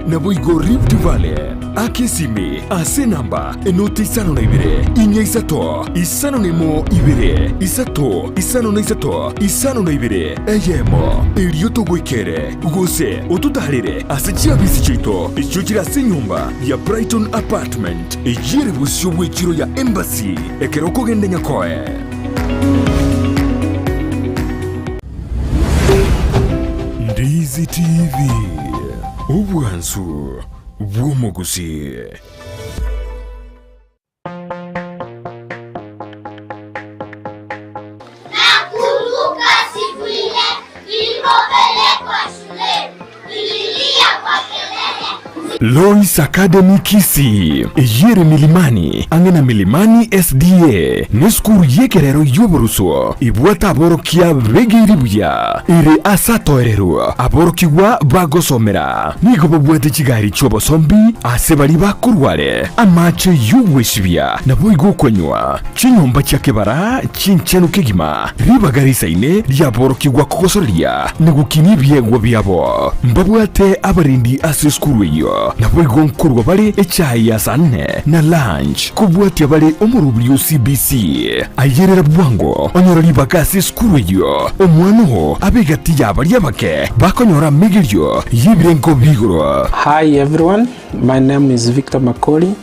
naboigo Rift Valley. Aka esimi ase enamba enoti isano na ibere, inya isato, isano na emo ibere, isato, isano na isato, isano na ibere, eyemo, erio togoikere, gose ototaarere ase chiabisi chiaito echio chire ase enyomba ya Brighton Apartment, eyio ere bosio bw'echiro ya Embassy ekero okogenda Nyakoe. Ndizi TV, obwansu bw'omogusii. Nakumbuka siku ile nilipopelekwa shuleni, nililia kwa kelele. Lois Academy Kisii, eyio ere Milimani, ang'e na Milimani SDA, nesukuru y'ekerero y'oboruso ebwate aborokia begeire buya, ere ase atoererwe aborokigwa bagosomera. Nigo babwate chigari chi'obosombi ase baria bakorwa are, amache y'ogwesibia, naboigo okonywa, chinyomba chia kebara chinchenu kegima, ribaga risaine riaborokigwa kogosoreria na gokinia ebiegwa biabo. Mbabwate abarendi ase esukuru eyio, naboigo nkorwa bare echae ya saa nne na lunch, kobwatia bare omorobiri o CBC. Ayerera bwango onyore ribaga ase esukuru eyio, omwana oo abe egati ya baria abake bakonyora amegerio y'ebirengo bi'igoro. Hi everyone, my name is Victor Makori,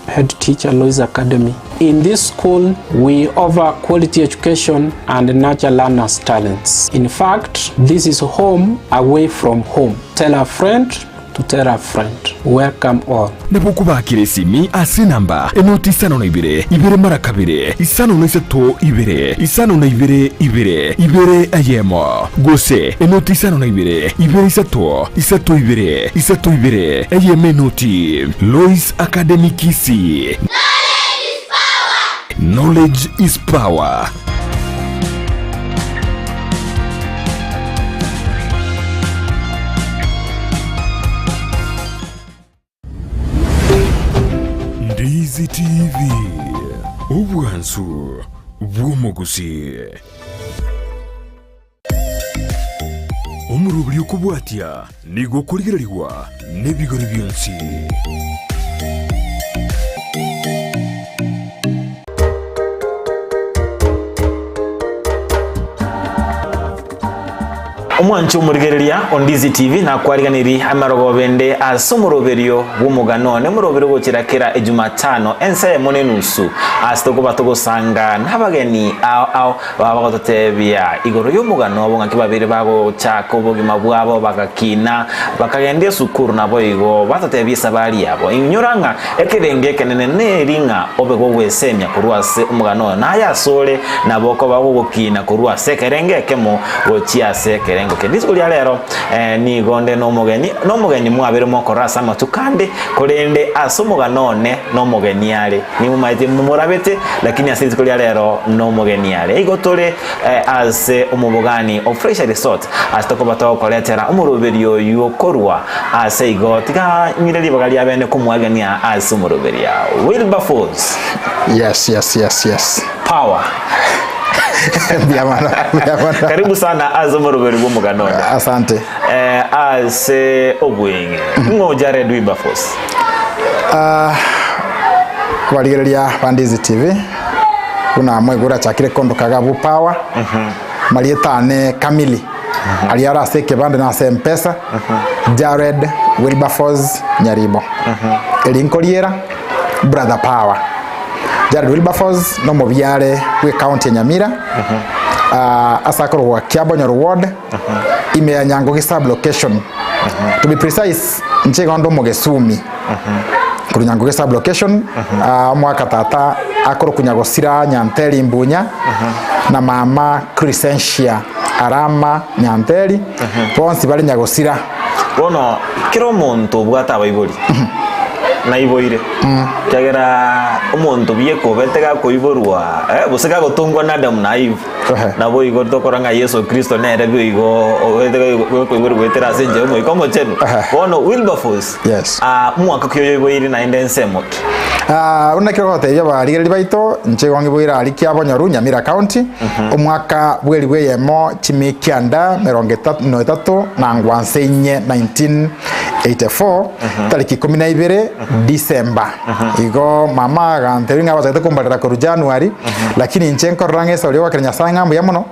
head teacher Lois Academy. In this school, we offer quality education and nurture learners' talents. In fact, this is home away from home. Tell a friend to tell a friend. Welcome all. Nabo okobakera esimi ase enamba enoti isano na ibere, ibere mara kabere, isano na isato ibere, isano na ibere ibere, ibere eyemo, gose enoti isano na ibere, ibere isato, isato ibere, isato ibere, eyemo enoti. Lois Academy Kisii. Knowledge is power. Ndizi TV, obwansu bw'omogusii. Omoroberi okobwatia nigo okorigererigwa nebigori bionsi. Omwanche omorigereria o Ndizi TV nakwariganirie amarogoba ende ase omoroberio bw'omogano one omoroberio ogochera kera ejumatano ensa eyemo na enusu ase tokoba togosanga nabageni ao ao Baba bagototebia igoro y'omogano obo ng'aki babeire bagochaka obogima bwabo bagakina, bakagenda esukuru naboigo batotebia esabari yabo. Inyora ng'a ekerengo ekenene neri ng'a obe gogwesemia korwa ase omogano oyo, naye asore nabo okoba gogokina korwa ase ekerengo ekemo gochia ase ekerengo kende. Rituko ria rero nigo nde nomogeni, nomogeni mwabeire mokorora ase amatuko ande, korende ase omogano one nomogeni are. Nimumaete momorabete, lakini ase rituko ria rero nomogeni are. Igo tore ase omobogani o Fresha Resort ase tokoba togokoretera omoroberi oyio korwa ase igo tiga ng'ire ribaga ria bene komwagenia ase omoroberi Wilberforce. Yes, yes, yes, yes. Power. Mbuya mono, mbuya mono. Karibu sana ase omoroberi bw'omogano one. Asante. Eh, ase obweng'e ng'o Jared Wilberforce? Ah, barigereria ba Ndizi TV buna mwaigure achakire kondoka iga Power marieta ane kamili aria are ase ekebande na ase mpesa Jared Wilberforce Nyaribo eri nkoriera brother Power Jared Wilberforce nomobiare bwe county ya Nyamira ah, ase akorokwa Kiabonyoru ward ime ya Nyangogi sub location to be precise inche igo nde omogesumi korwa Nyangogi sub location ah, omwaka tata akorokwa Nyagosira Nyanteri Mbunya na mama Crescentia Arama Nyanteri bonsi bare Nyagosira. Bono kera omonto obwate abaibori. Naiboire, ekiagera omonto biekobete gakoiborwa, eh, gose gagotongwa na Adamu na Eve, Ehe. naboigo tokora ng'a Yeso Kristo nere boigo oete gokoiborwa goetera ase enchera y'Omoika Omochenu. Ehe. Bono Wilberforce, Yes. ah, mwaka ki oyo oiboire naende ensemo ki? Ah, buna ekero ogotebia abarigereria baito, inche igo ngiboire aria Kiabonyoru, Nyamira County, omwaka bw'elifu eyemo chimia kianda merongo etato na etato na ngwansa inye, 1984, tariki ikomi na ibere December. Igo mama agantebia ng'a abachagete kombarera korwa January, lakini inche nkorora ng'a esori ogokera Nyasaye ng'a mbuya mono,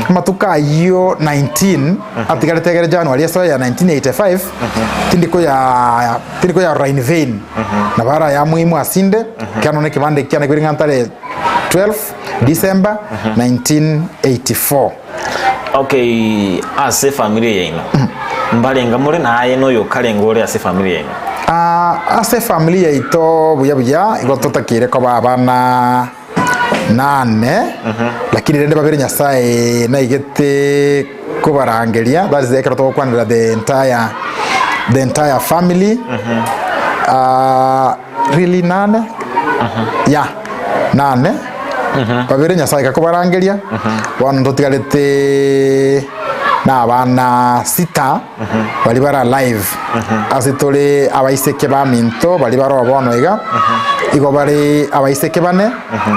amatuko ayio 19 atigarete egere January esoe ya 1985, tindi koyaa tindi koyarora in vain, nabo arayamuimu asinde, ekiagera nonya ekebanda eki kiane kebere ng'a ntare 12 December 1984. Okay, ase efamiri yaino mbarenga more na aye noyo okarenge ore ase efamiri yaino? Ah, ase efamiri yaito buya buya igo totakeire koba abana nane lakini rende babere Nyasaye naigete kobarangeria that is ekero togokwanera the entire the entire family Ah, really nane yeah nane babere Nyasaye gakobarangeria bono ntotigarete na abana sita baria bare alive ase tore abaiseke baminto baria bare obono iga igo bare abaiseke bane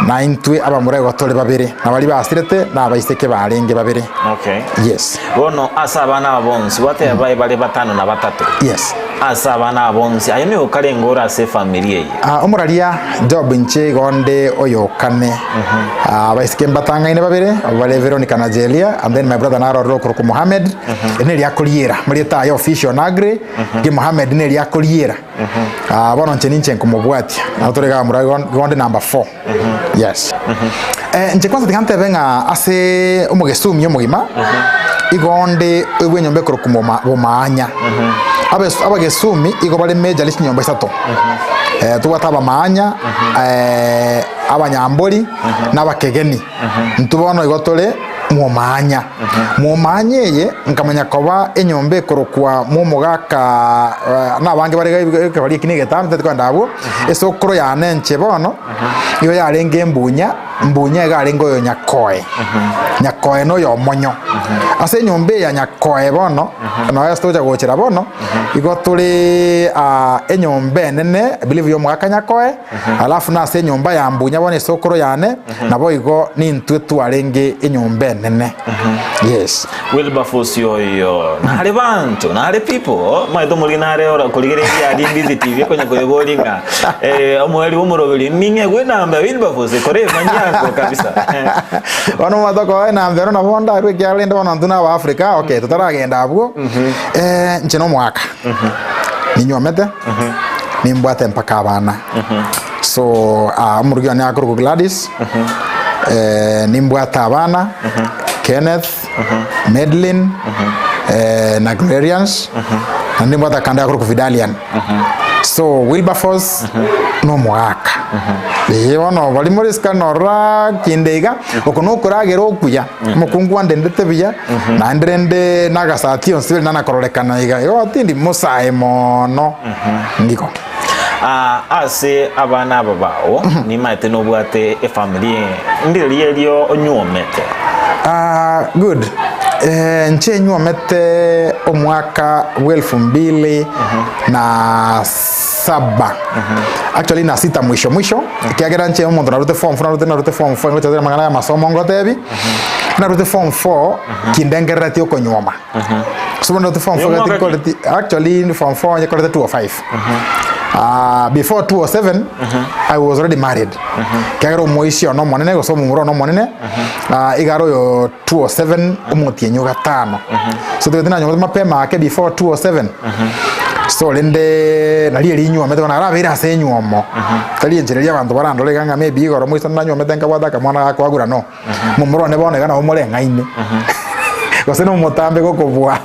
na intwe abamura igo tore babere na baria basirete na abaiseke barenge babere Okay. yes Bono ase abana aba bonsi gwateba baye bare batano na batato. yes Ase abana aba bonsi aye nigo okarenge ore ase efamiri eye. Ah, omoraria Job inche igo nde oyokane Ah, abaiseke mbatang'aine babere abwo bare Veronica na Jelia and then my brother narorire okorokwa Mohamed eri neri akoriera marieta aye official na agree ki Mohamed neri akoriera Ah, bono inche ninche nkomobwatia nabo tore iga abamura igo igo nde number four yes Eh, inche kwanza tiga ntebe ng'a ase omogesumi omogima igo nde oigwe enyomba ekorokwa boma bomaanya Abes abagesumi igo bare majorly chinyomba isato eh, tobwate abamaanya eh, abanyambori na abakegeni intwe bono igo tore mwomaanya mwomaanya eye nkamanya koba enyomba ekorokwa mwomogaka eh, na abange bare iga ekebari eki na egetambe ntari kogenda abwo esokoro yane inche bono Igo yarenge embunya, mbunya iga arenge oyo Nyakoe. Nyakoe na oyo omonyo. Ase enyomba eye ya Nyakoe bono, noyo ase togocha gochera bono, igo tore ah, enyomba enene, I believe ya omogaka Nyakoe, alafu na ase enyomba ya mbunya bono esokoro yane, naboigo nintwe twarenge enyomba enene. Yes. Wilberforce oyo nare banto nare people maete omorigi nare ora korigereria aria Ndizi TV konya koebori ng'a eh, omoeri bw'omoroberi ning'egwe enamba ya Wilberforce kore emanyango kabisa Bono omanyete okoa enamba ero nabo ndarwe ekiagera rende bono intwe na Abaafrika, okay totaragenda abwo, eh, inche na omogaka, ninywomete, nimbwate mpaka abana. So ah, omorugi one akorokwa Gladys, eh, nimbwate abana, Kenneth, Medlin, eh, na Glorians, na nimbwate akande gakorokwa Vidalian. So Wilberforce nomogaka. Ee bono bari more isiko norora kinde iga, oko nokoragera okuya, omokungu andendete buya, naende rende nagasati onsi beri nanakororekana iga, igo tindi mosae mono, nigo. Ah, ase abana aba bao nimaete nobwate efamiri ndiri erio onyuomete Ah, good. Eh, inche nyuomete omwaka bwa elfu mbili na saba actually na sita mwisho mwisho ekiagera inche omonto narute form four narute narute form four ngochakera amang'ana ya amasomo ngotebi narute form four kindengereretie okonyuoma So bono form 4 Omwaka ki? koreti actually form 4 nyekorete 205. Ah before 207 I was already married. Kiagera omoisia one omonene gose omomura one omonene ah, iga are oyo 207 omotienyi o gatano. So togete nanyomete mapema ake before 207. So rende nari eri inywomete bono narabeire ase enywomo. Tari enchera eria abanto barandore iga ng'a maybe igoro moisa nanyomete nkabwata akamwana gakoagura no. Momura one bono iga nabo moreng'aine. Gose nomotambe gokobua.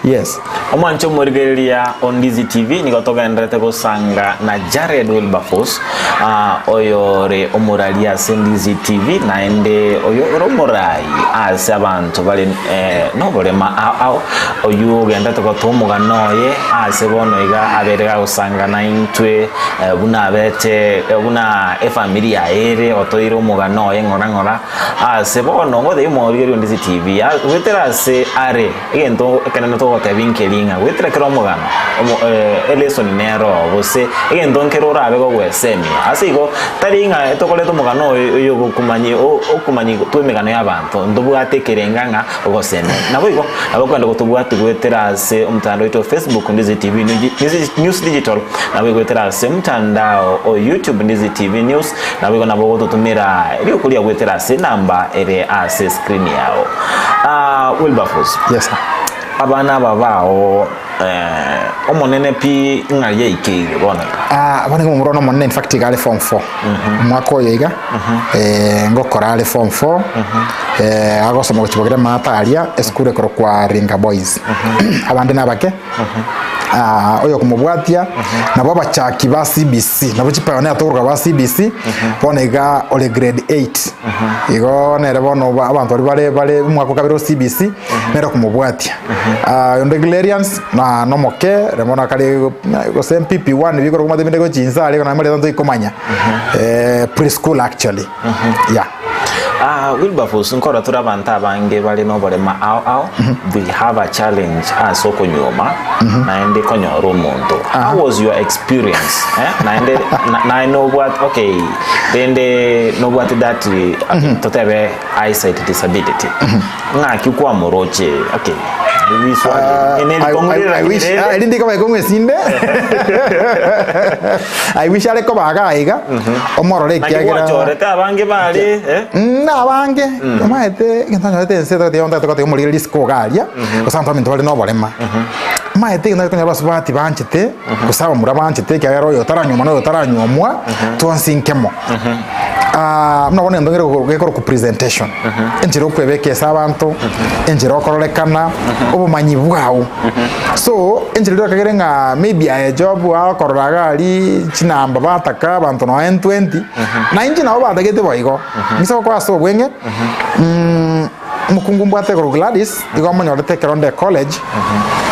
Yes. Omwanche omorigereria o Ndizi TV nigo togendererete gosanga na Jared Wilberforce ah, oyore omorari ase Ndizi TV naende oyo ore omorai ase abanto bare eh, noborema ao ao oywo ogendererete gotoa omogano oye ase bono iga abere gagosanga naintwe eh, buna abete eh, buna efamiri yaye ere otoire omogano oye ng'ora ng'ora ase bono ngotebia omorigereria o Ndizi TV ah, goetera ase are Egento ekenene togotebia nkeri ng'a goetera kera omogano, omo elesoni nero oo, gose egento nkere orabe gogwesemia. Ase igo, tari ng'a tokoreta omogano oyo oyo ogokomanyi o okomanyi tw'emegano y'abanto, ntobwate ekerenga ng'a ogosemia. Naboigo, nabo okogenda gotobwati goetera ase omotandao oito o Facebook Ndizi TV News News Digital, naboigo goetera ase omotandao o YouTube Ndizi TV News, Naboigo nabo ogototomera riokoria goetera ase enamba ere ase escreen yao. Ah, Wilberforce. Yes, sir. Abana aba bao eh, omonene pi ng'a yaikeire bono iga. Ah, bono iga omomura one omonene in fact iga are form 4 omwaka oyo iga eh, ngokora are form 4 eh, agosoma gochia bogere maata aria esukuru ekorokwa Ringa Boys abande nabake Ah, oyo okomobwatia nabo abachaki ba CBC nabo chipioneer tokoroka ba CBC bono iga ore grade 8 igo nere bono ba- abanto baria bare bare omwaka o kabere o CBC nere okomobwatia Ah, onde Glerians na nomoke ere bono akare gose PP1 bikoro komate binde gochinsa aria naende marieta ntoikomanya eh, preschool actually yeah. Ah, Wilberforce nkora tore abanto abange bare noborema ao ao we have a challenge ase okonyuoma naende konyora omonto how was your experience eh? naende na- naye nobwate okay rende nobwate that okay, totebe eyesight disability ng'aki kwamoroche okay Ah, I- I- I wish- ah, erinde ikoba ekong'u esinde I wish are koba iga iga omorore ekiagera gwachorete abange bare eh? Mm, abange omanyete egento nyorete ense togoteba onto togoteba omorire risiko iga aria gose abanto baminto bare na oborema omanyete egento okonyora abasubati banchete gose abamura banchete ekiagera oyo otaranyuoma na oyo otaranyuomwa twensi nkemo Ah, buna bono egento nkere gekorokwa presentation enchera okwebeka ase abanto enchera okororekana obomanyi bwao so enchera eria okagere ng'a maybe aye job agokorora iga aria chinamba bataka abanto nonya 20 na inche nabo batagete boigo inse gokoa ase obweng'e omokungu mbwate igoro Gladys igo amonyorete ekero nde college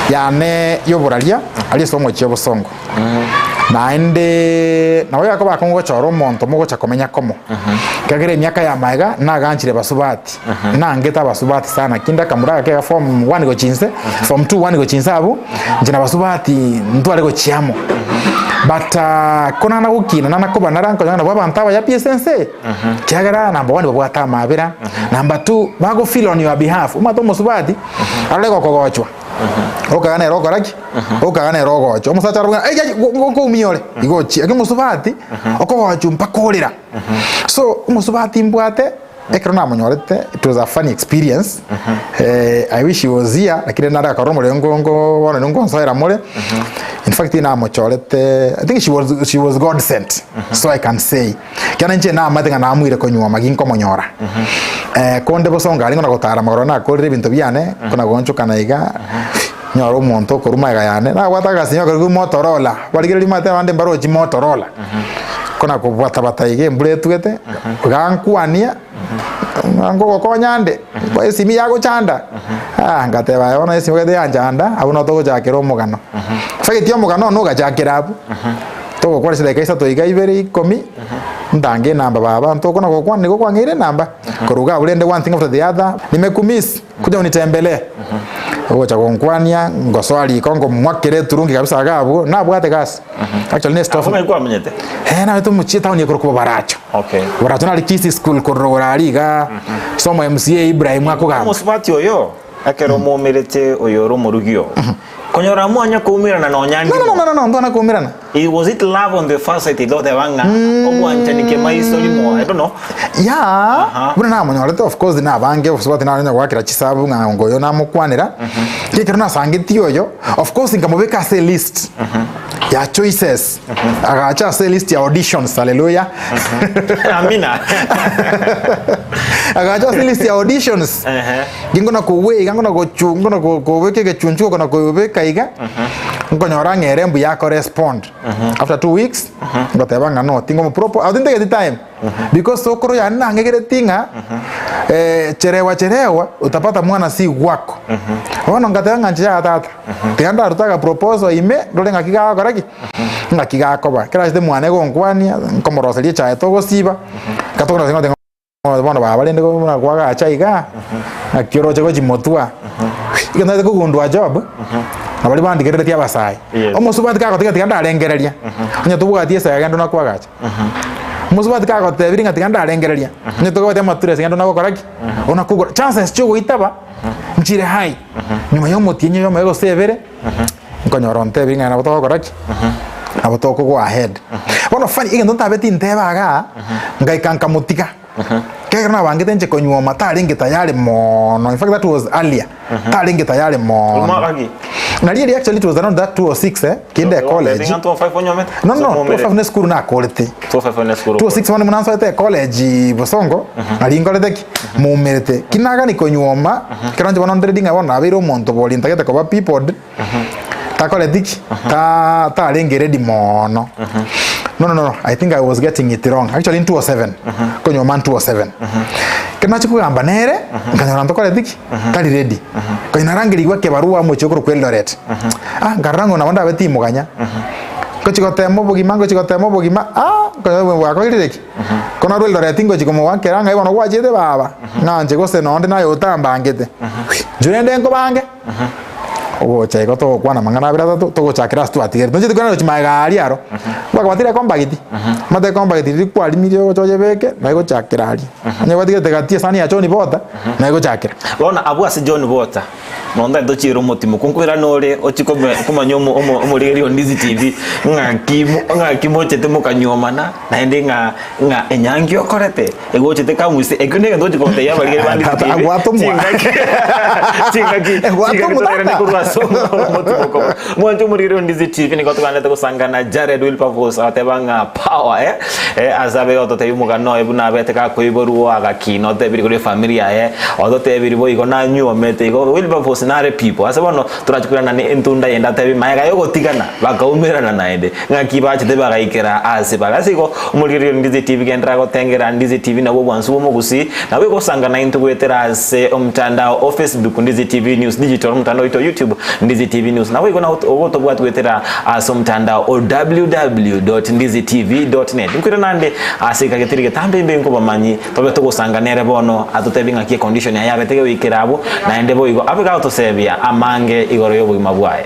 yane ya oboraria aria ase omochie obosongo. Naende nabo yakoba akong'u gochora omonto mogocha komenya komo, ekiagera emiaka ya magega naganchire basubati, nangete abasubati sana, kinde akamura gake iga form one gochia inse, form two one gochia inse abwo, inche na basubati ntware gochia amo. But ko nana gokina nana kobanara nkonyora ng'a nabwo abanto abaya pi ase ense eye, ekiagera number one babwate amabera, number two bago feel on your behalf, omanyete omosubati arore gokogochwa. Okaga nere okora ki? Okaga nere ogocha. Omosacha arabwene, "Ai, ai, go- go- nkoumia ore." Igo ochia. Lakini omosubati, okogochwa mpaka orera. So, omosubati mbwate, ekero namonyorete, it was a funny experience. Eh, I wish he was here, lakini nare akarora omorero nko- nko bono nigo nkonsoera more. In fact, namochorete, I think she was, she was God sent, so I can say. Ekiagera inche namanyete ng'a namoire konyuoma ginkomonyora. Eh, konde bosongo aria ng'o nagotara amagoro nakorire ebinto biane, kona goonchokana iga, nyore omonto okorwa magega yane, nabwate agasimi akorokwa Motorola, barigereria omanyete abande mbarochi Motorola. Kona kobwata bata iga embura etwete, gankwania, ng'a nkogokonya nde, esimi yagochanda, ah ngateba aye bono esimi gete yanchanda, abwo nabo togochakera omogano. Fageti omogano one ogachakera abwo. Togokwana chidakika isato iga ibere ikomi, ntange enamba baba, ntokona gokwana nigo kwang'eire enamba, korwa iga abwo rende one thing after the other, nimekumiss, kuja unitembelee. Ogocha gonkwania, ngosoa riko ngomwakera eturungi kabisa iga abwo, nabwate gasi. Actually ne staff. Abwo ng'ai kwamenyete? Eh, nabete omochie etown ekorokwa Bobaracho. Okay. Bobaracho nare Kisii school korwa igoro aria iga, ase omo MCA Ibrahim akogamba. Omosubati oyo ekero moumerete oyore omorugi oo, konyora mwanya koumerana nonya No, no, ndimo. no, no, no, ntwana koumerana. It was it love on the first sight toteba ng'a obwanchani kemaiso rimo I don't know. Yeah, Aha. buna namonyorete of course nabange obosubati narenge goakera chisabu ng'a ngoyo namokwanera, ki ekero nasangetie oyo, of course nkamobeka ase elist ya choices, agacha ase elist ya auditions, hallelujah. Amina. Agacha ase elist ya auditions. Ehe. Ginkona kogwa iga nkona gochu nkona ko- kobeka egechunchugo kona koyobeka iga, nkonyora ng'a ere mbuya akorespond. After 2 weeks, ngoteba ng'a no tingomopropo ase ntageti time, because sokoro yane nang'egereti ng'a cherewa cherewa utapata mwana si gwako. Bono ngateba ng'a inche yaya tata, tiga ndarute agaproposal ime, ndore ng'aki gagokora ki? Ng'aki gakoba. Ekero achete mwane gonkwania, nkomoroseria echae togosiba, gatokorosia ngoteba ng'a bono baba rende buna kwagacha igaa, naki oroche gochia motwe aa. Ekero ntagete kogundua job, na baria bandigereretie abasae, Yes. omosubati kagotiga tiga ndarengereria, onye tobwati esege genda nakwagacha. Omosubati kagotebirie ng'a tiga ndarengereria, onye tobwati amaturesi genda nagokora ki? Onakogora, chances chia ogoitaba, nchire high. Nyuma ya omotienyi oyomo gose ebere, nkonyora ontebirie ng'a nabo togokora ki? Nabo toko go ahead. Bono funny, egento ntabeti ntebe igaa, ngaika nkamotiga. Ekero nabangete inche konyuoma tarenge tayari mono, in fact that was earlier, tarenge tayari mono. Omwaka ki? Nari eria actually it was around that 206 eh, kinde college. Ng'a 205 onyomete? No, no, 205 ne esukuru nakorete. 205 ne esukuru. 206 bono buna nsoete college Bosongo, nari nkorete ki? Muumerete. Ki nagani konyuoma, ekero inche bono nteredi ng'a bono nabeire omonto bori ntagete koba peopled, takoreti ki? Ta tarenge ready mono. No, no, no, I think I was getting it wrong. Actually in 207. Konyuoma in 207. Ekero nachia kogamba nere, nkanyora ntokoreti ki? Tari ready. Konya narangerigwe ekebarua omochie okorokwa Eldoret. Ah, nkarora ng'a nabo ndabe timoganya. Ngochia gotema obogima, ngochia gotema obogima, ah, nkonyora obogima bwakoirire ki? Ko narwa Eldoret ngochia komoakera ng'a bono gwachiete baba, ng'a inche gose nonde naye otambangete. Inche rende nkobange. Ogocha igo togokwana amang'ana abere atato, togochakera ase twatigerete. Tocheti korenda gochia magega aria aro, bakabatire ekombagiti, omanyete ekombagiti riria kwarimirie ogocha oyebeke, naye gochakera aria. Onye gwatigerete gati esani ya John Bota, naye gochakera. Bono abwo ase John Bota, nonya tochiere omotimo, konkoirana ore ochie kome komanya omo omo omorigereria o Ndizi TV ng'aki mo ng'aki mochete mokanyuomana, naende ng'a ng'a enyangi okorete. Egochete kamuse ekio negento ogochi gotebia abarigeri ba Ndizi Tata, TV. gwatomwa. Chingaki chingaki chingaki Gwatomwa, toterane tata. korwa ase omotimoko. Mwanche omorigeri o Ndizi TV nigo toganete gosangana Jared Wilberforce agateba ng'a power eh eh ase abe gototebia omogano oye buna abete gakoiborwa agakina otebirie korwa efamiri yaye ototebirie boigo nanyuomete igo Wilberforce nare people ase bono torachi koirana ne entunda yende atebi magega yogotigana bakaumerana naende. Ng'aki bachete bagaikera aase bare. Ase igo, omorigereria o Ndizi TV genderera gotengera Ndizi TV nabwo obwansu bw'omogusii, nabo egosanga naintwe goetera ase omotandao o Facebook Ndizi TV News Digital, omotandao oito o YouTube Ndizi TV News, nabo igo nabo ogotobwati goetera ase omotandao o www.ndizitv.net. Nkoira nande ase ekagetiri getambe imbe nkobamanyi tobe togosanga nere bono atotebie ng'aki econdition yaye yabete gegoikera abwo, naende boigo abe gagotosebia amange igoro y'obogima bwaye.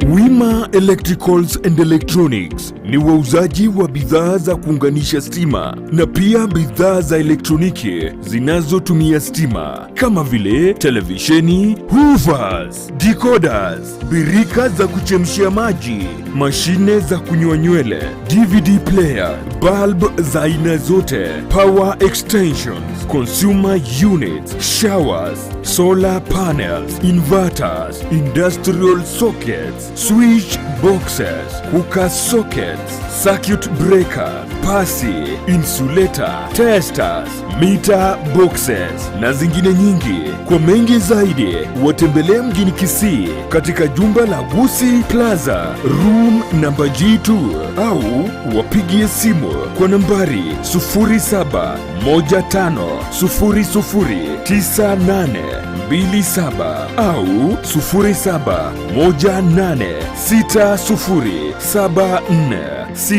Wima Electricals and Electronics ni wauzaji wa bidhaa za kuunganisha stima na pia bidhaa za elektroniki zinazotumia stima kama vile televisheni, hoovers, decoders, birika za kuchemshia maji, mashine za kunyoa nywele, DVD player, bulb za aina zote, power extensions, consumer units, showers, solar panels, inverters, industrial sockets, switch boxes, cooker sockets, circuit breaker, pasi, insulator, testers, meter boxes na zingine nyingi. Kwa mengi zaidi, watembelee mjini Kisii katika jumba la Gusii Plaza room namba G2 au wapigie simu kwa nambari 0715009827 au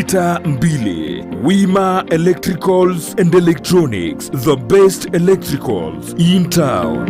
0718607462. Wima Electricals and Electronics, the best electricals in town.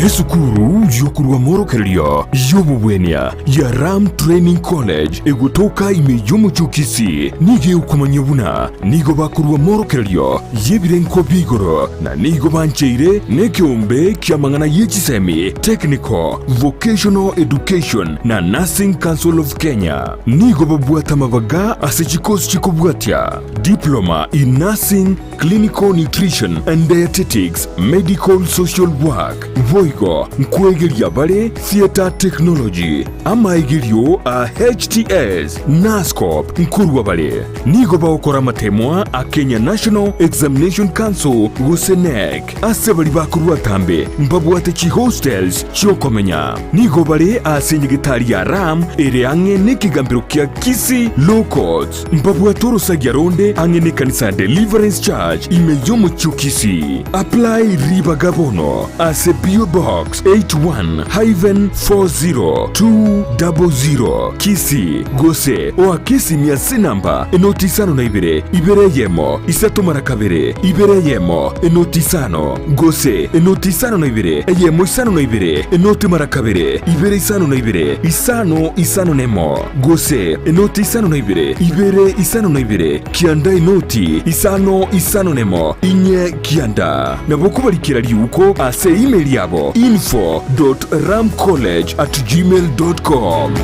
Esukuru y'okorwa amorokererio y'obobwenia ya Ram Training College egotoka ime y'omochie o Kisii nigo egokomanyia buna nigo bakorwa amorokererio y'ebirengo bia igoro na nigo bancheire nekeombe ki'amang'ana ye chisemi, Technical, Vocational Education na Nursing Council of Kenya. Nigo babwate amabaga ase chikosi chikobwatia, Diploma in Nursing, Clinical Nutrition and Dietetics, Medical Social Work, boigo nkwegeria bare Theatre Technology, amaegerio a HTS, Nursecorp nkorwa bare. Nigo bagokora amatemwa a Kenya National Examination Council gose KNEC. Ase baria bakorwa atambe mbabwate chihostels chi'okomenya. Nigo bare ase enyegetari ya Ram ere ang'e nekegambero kia Kisii Law Courts. Mbabwate orosagia ronde ang'e nekanisa ya Deliverance Church ime y'omochie o Kisii. Apply ribaga bono ase PO Box 81-40200 Kisii gose oake esimi ase enamba enoti isano na ibere, ibere eyemo, isato mara kabere, ibere eyemo, enoti isano, gose enoti isano na ibere, eyemo isano na ibere, enoti mara kabere, ibere isano na ibere, isano isano nemo, gose enoti isano na ibere, ibere isano na ibere, kianda enoti isano isano nemo, inye kianda. Nabo kobarikera riuko ase email yabo info dot ramcollege at gmail dot com.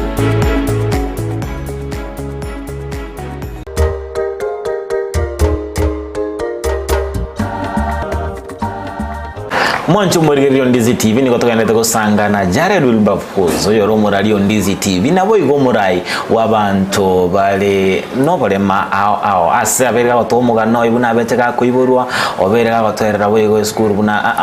Mwanche omorigereria o Ndizi TV nigo togenderete gosanga na Jared Wilberforce oyore omorari o Ndizi TV naboigo omorai bw'abanto bare noborema ao ao ase abeire gagotoa omogano oye buna abeche gakoiborwa obeire gagotoerera boigo esukuru buna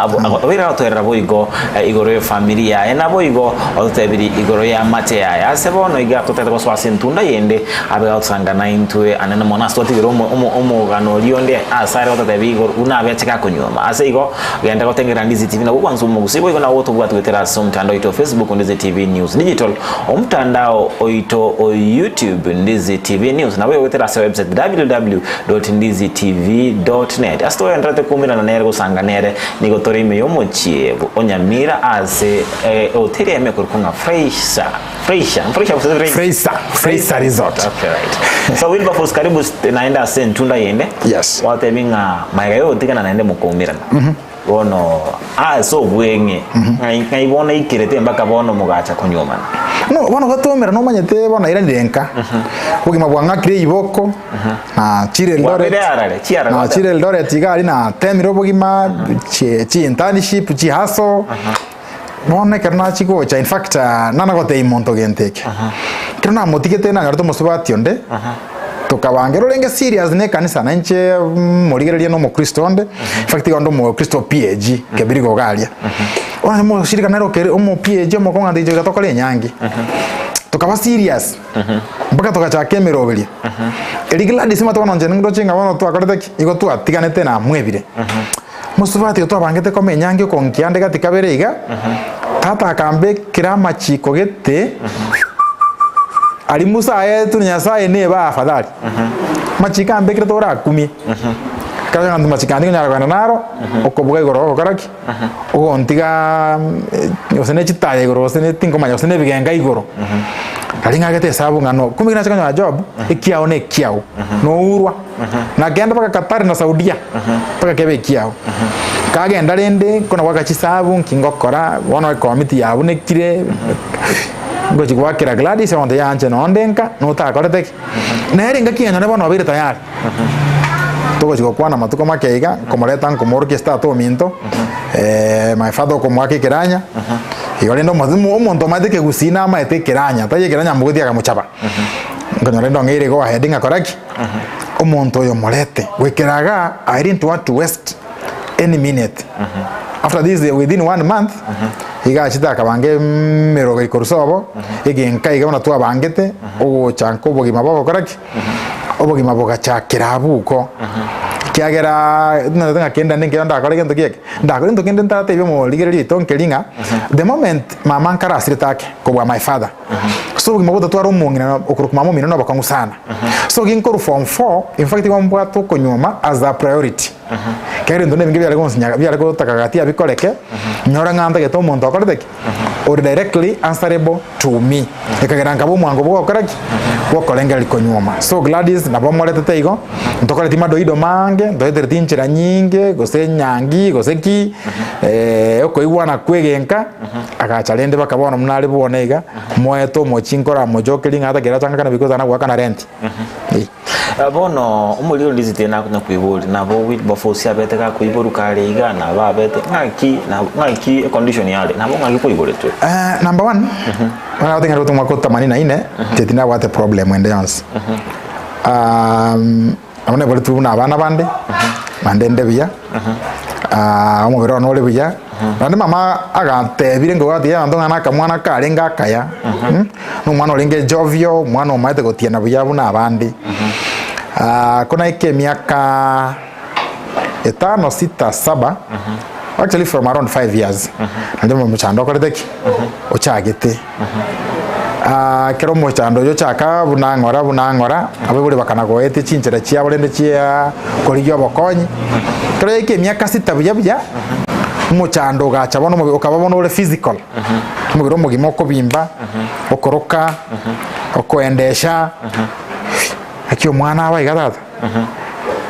obeire gagotoerera boigo igoro y'efamiri yaye naboigo ototebirie igoro y'amache yaye ase bono iga totagete gosoa ase entunda yende abe gagotosanga naintwe anene mono ase twatigire omo omo omogano oria onde ase are gototebia igoro buna abeche gakonyuoma ase igo Genda gotengera Ndizi TV nabo kwansa omogusii boigo nabo gotobwate goetera ase omotandao oito o Facebook Ndizi TV News Digital, omotandao oito o YouTube Ndizi TV News nabo goetera ase website www.ndizitv.net. Ase togendererete koumerana nere gosanga nere nigo tore ime y'omochie o Nyamira ase ehoteli eme ekorokwa ng'a Fraser. Fraser, Fraser, Fraser. Fraser, Fraser Resort. Okay, right. So Wilberforce karibu naende ase entunda yende. Yes. Gwatebi ng'a magega yogotigana naende mokoumerana. Bono ase obweng'e ng'ai ng'ai bono eikerete mpaka bono mogacha konyuomana. No, bono gotoumerana omanyete bono nairanire nka. Obogima bwang'akire iboko, nachire Eldoret. Gwabire arare, chiarare Nachire Eldoret iga aria natemire obogima, chi chi internship, chi hustle. Bono ekero nachia gocha in fact nana gotebia monto gento eke, ekero namotigete nanyorete omosubati onde, tokabangera orenge serious na ekanisa na inche morigereria na omokristo onde, in fact igo onde omokristo PAG kebirigo iga aria. Bono omoshirika nere okere omo PAG omokong'u agantebia inche goika tokore enyangi. Tokaba serious, mpaka togachaka emeroberio. Erio Gladys omanyete bono inche ndoche ng'a bono twakorete ki? Igo twatiganete namwebire. Mosubati oyo twabangete koma enyangi okonkia ande gati kabere iga, tata akambekera amachiko gete, aria Musa aetwe na Nyasaye nebe afadhali. Amachiko ambekire torakumie. Ekero ng'a machiko ande nkonyara kogenda naro, okobuga igoro gogokora ki? Ogontiga gose ne chitaya igoro gose ne tinkomanya gose ne ebigenga igoro. Aria ng'agete esabu ng'a no, kumbe ekero nacha konyora job, ekiao na ekiao, nourwa. Nakenda mpaka Qatar na Saudia mpaka kebe ekiao. Kagenda rende kona goaka chisabu nki ngokora bono ekomiti yabunekire ngochi goakera Gladys omonto yaanche nonde nka notakorete ki. Nere engaki enyone bono obeire tayari togochi gokwana amatuko make iga nkomoreta nkomorokia ase tata ominto my father okomoaka ekeranya igo rende omonto omanyete ekegusii namaete ekeranya tari ekeranya mogotiga akamochaba nkonyora rende ong'eire go ahead ngakora ki. Omonto oyo morete goikera igaa I didn't want to waste any minute after this within one month iga achete akabanga emerogo ikoru sobo egenka iga buna twabangete ogocha nka obogima bogokora ki obogima bogachakera abwo uko. Kiagera nagete ng'a kende naende nkere ndakore gento ki eke, ndakore gento kende ntaratebie omorigereria oito nkeri ng'a the moment mama nkarasirete ake kobua my father, so obogima botatwara omong'ina na okorokwa mama omino nobokong'u sana. So ginkorwa form four, in fact igo mbwate okonyuoma as a priority. Ekero ebinto nebinge biare gonsinya biare gotaka gati abikoreke, nyora ng'a ntagete omonto okorete ki? Ore directly answerable to me. Ekagera nkaba omwango bwogokora ki? Bwokorengereria konyuoma. So Gladys nabo moretete igo, ntokoreti madoido maange, ntoetereti inchera nyinge, gose enyangi, gose ki, okoigwana kwa egenka, agacha rende baka bono buna are bwone iga, moete omochie nkoramochokerie ng'a atakere achangakane because tana goakana rent. Eh. Bono omoriri onde isiko nakonya koiboria, nabo Wilberforce abete gakoiborwa kare iga, nabo abete ng'aki nabo ng'aki econdition yare, nabo ng'aki kwaiboretwe? Eh, number one, bono nagoteba ng'a omwaka o themanini na ine, inche tindabwate problem ende yonsi. Um, nabo naiboretwe buna abana bande, naende inde buya, Ah, omobere one ore buya, naende mama agantebire nkobwati abanto ng'a nakamwana karenge akaya, mm, na omwana orenge jovial, omwana omaete gotiena buya buna abande. Ah, ko naika emiaka etano, sita, saba, actually from around five years, naende omochando okorete ki? Ochagete. Ah, ekero omochando oyio ochaka buna ng'ora buna ng'ora, abaibori bakana goetia chinchera chiabo rende chia korigia obokonyi. Ekero yaika emiaka sita buya buya, omochando ogacha bono omobe okaba bono ore physical, omobere omogima okobimba, okoroka, okoendesha, naki omwana abe iga tata.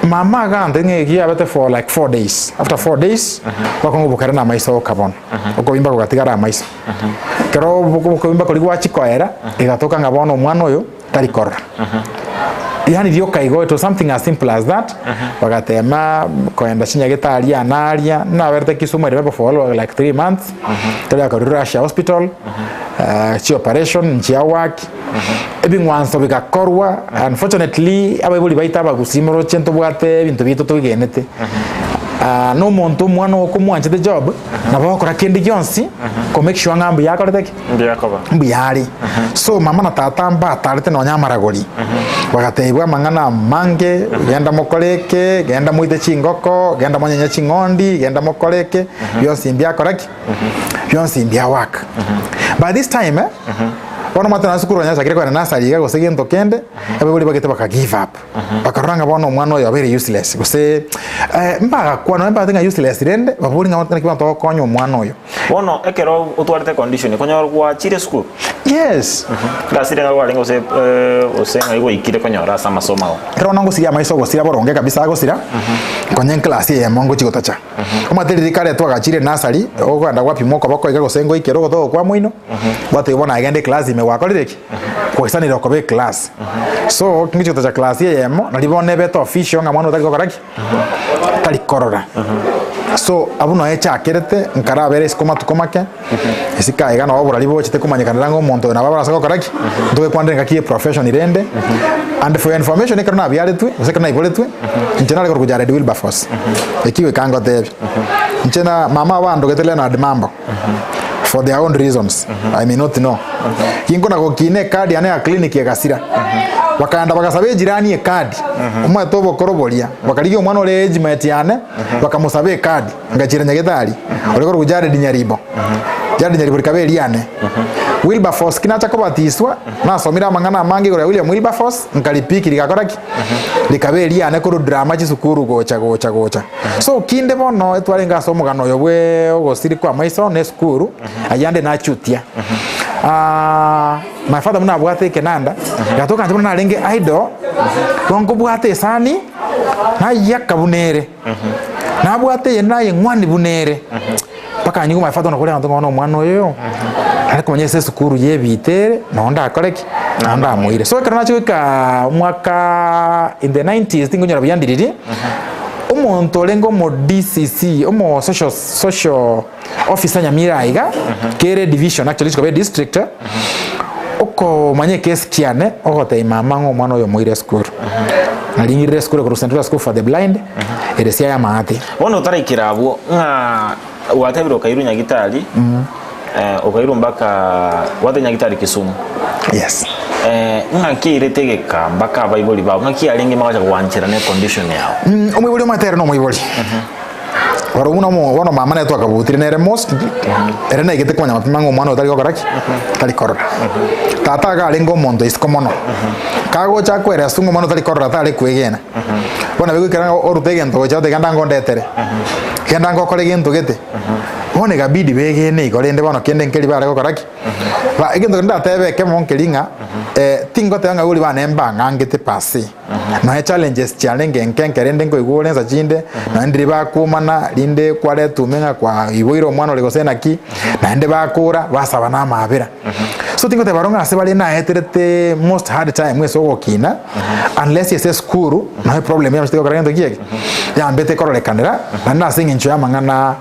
Mama agantebia ng'a eki yabete for like four days, after four days, bakong'a obokere na amaiso oka bono, okobimba gogatigara amaiso. Ekero okobimba koria gwachia koera, egatoka ng'a bono omwana oyo tari korora. Yaani rioka igo it was something as simple as that, bagatema koenda chinyagetari aria na aria, naberete Kisumu I remember for like three months, toria korwa Russia hospital, chioperation nchiawaki, ebing'wanso bigakorwa, unfortunately abaibori baito abagusii moroche ntobwate ebinto biaito twegenete, na omonto omwana oo komwanchete job, nabo ogokora kende gionsi ko make sure ng'a mbuya akorete ki? Mbuya akoba. Mbuya are. So mama na tata mbatarete nonya amaragori, bagatebiwa amang'ana amange, genda mokore eke, genda moite chingoko, genda monyenye ching'ondi, genda mokore eke, bionsi mbiakora ki? Bionsi mbiawaka. By this time eh, bono omwate nonye sukuru onye achakire kogenda nursery iga gose gento kende, abaibori bagete baka give up. Bakarora ng'a bono omwana oyo obeire useless gose eh, mbagakwana nonye mbagete ng'a useless rende, babori ng'a naki bono togokonya omwana oyo. Bono ekero otwarete condition, konyora gwachire esukuru? Yes. Gasi riria kwarenge gose gose ng'ai gwaikire konyora ase amasomo ao? Ekero bono ngosiria amaiso ogosira boronge kabisa agosira, konya eclass eyemo ngochia gotacha. Omanyete riria kare twagachire nursery, okogenda gwapimwa okoboko iga gose ngoikere ogotogo kwa moino, gwatebigwa bono aye genda eclass ime gwakorire ki? Kwaisanire okoba eclass. So, ngochia gotacha class eyemo, nari bono ebete official ng'a mwana oyo tari gokora ki? Tari korora. So, abwo noe echakerete, nkarabera isiko matuko make, isiko aiga nabo oborari bochete komanyekanera ng'a omonto oyo nabo abarase gokora ki? Ntogekwanera engaki ye profession rende, and for your information ekero nabiaretwe, gose ekero naiboretwe, inche nare korokwa Jared Wilberforce, eki goika ngotebie. Inche na mama abandogete Leonard Mambo, for their own reasons, I may not know. Ginkona gokina ecard yane ya clinic egasira, bakaenda bagasaba ejirani ecard, omanyete obokoro boria, bakarigia omwana ore age mate yane, bakamosaba ecard, ngachira nyagetari, ore korokwa Jared Nyaribo, Jared Nyaribo rikaba eriane. Wilberforce ki nacha kobatiswa, nasomire amang'ana amange igoro ya William Wilberforce, nkaripiki rigakora ki? Rikaba eriane korwa drama chisukuru gocha gocha gocha. So kinde bono etwarenge ase omogano oyo bwe ogosiri kwa amaiso na esukuru, ayio ande nachutia. Ah, my father buna abwate ekenanda, gatoka inche buna narenge idle, bono nkobwata esani, nayiaka buna ere, nabwate eyende nayeng'wani buna ere, mpaka nyigwe my father buna koria abanto ng'a bono omwana oyoyo, nare komanya ase esukuru ya ebita ere, nonye ndakore ki? Nonye ndamoire. So ekero nachia goika omwakaaa in the nineties tinkonyora buya ndiririe, omonto orenge omo DCC, omo social social officer Nyamira aiga, kere division actually chikoba edistrict, okomanya ekesi kiane, ogotebia mama ng'a omwana oyo omoire esukuru. Naringirire esukuru ekorokwa St. Rose School for the Blind, ere Siaya maate. Bono otaraikera abwo, ng'a gwatebire okairwa Nyagitari, eh, okairwa mpaka gwatebire Nyagitari Kisumu. Yes. Eh, ng'aki airete egeka mpaka abaibori bao, ng'aki yarenge magacha gwancherana econdition yao? Mm, omoibori omanyete ere nomoibori. Barobwo buna omo bono mama nere twakabutire nere most, ere naigete komanya mapema ng'a omwana oyo tari gokora ki? Tari korora. Tata iga arenge omonto isiko mono, kagocha akoeresa ng'a omwana oyo tari korora tare kwegena. Bono nabo egoikera ng'a orute egento gocha ote genda ngondetere, genda ngokore gento gete, bono ekabidi begene igo rende bono kende nkeri bare gokora ki? Ba egento kende ndatebe ekemo nkeri ng'a tingoteba ng'a ori bane mbang'angete per se. Nonya challenges chiarenge nke nke rende nkoigwa ore nsa chinde, nonya ndiri bakomana, rinde kwareta ume ng'a kwaiboire omwana ore gose naki, naende bakora basaba na amaabera. So tingoteba aro ng'a ase bare naeterete most hard time ase ogokina, unless ase esukuru, nonya eproblem yamachete gokora gento ki eke, yambete kororekanera, naende ase eng'encho ya amang'ana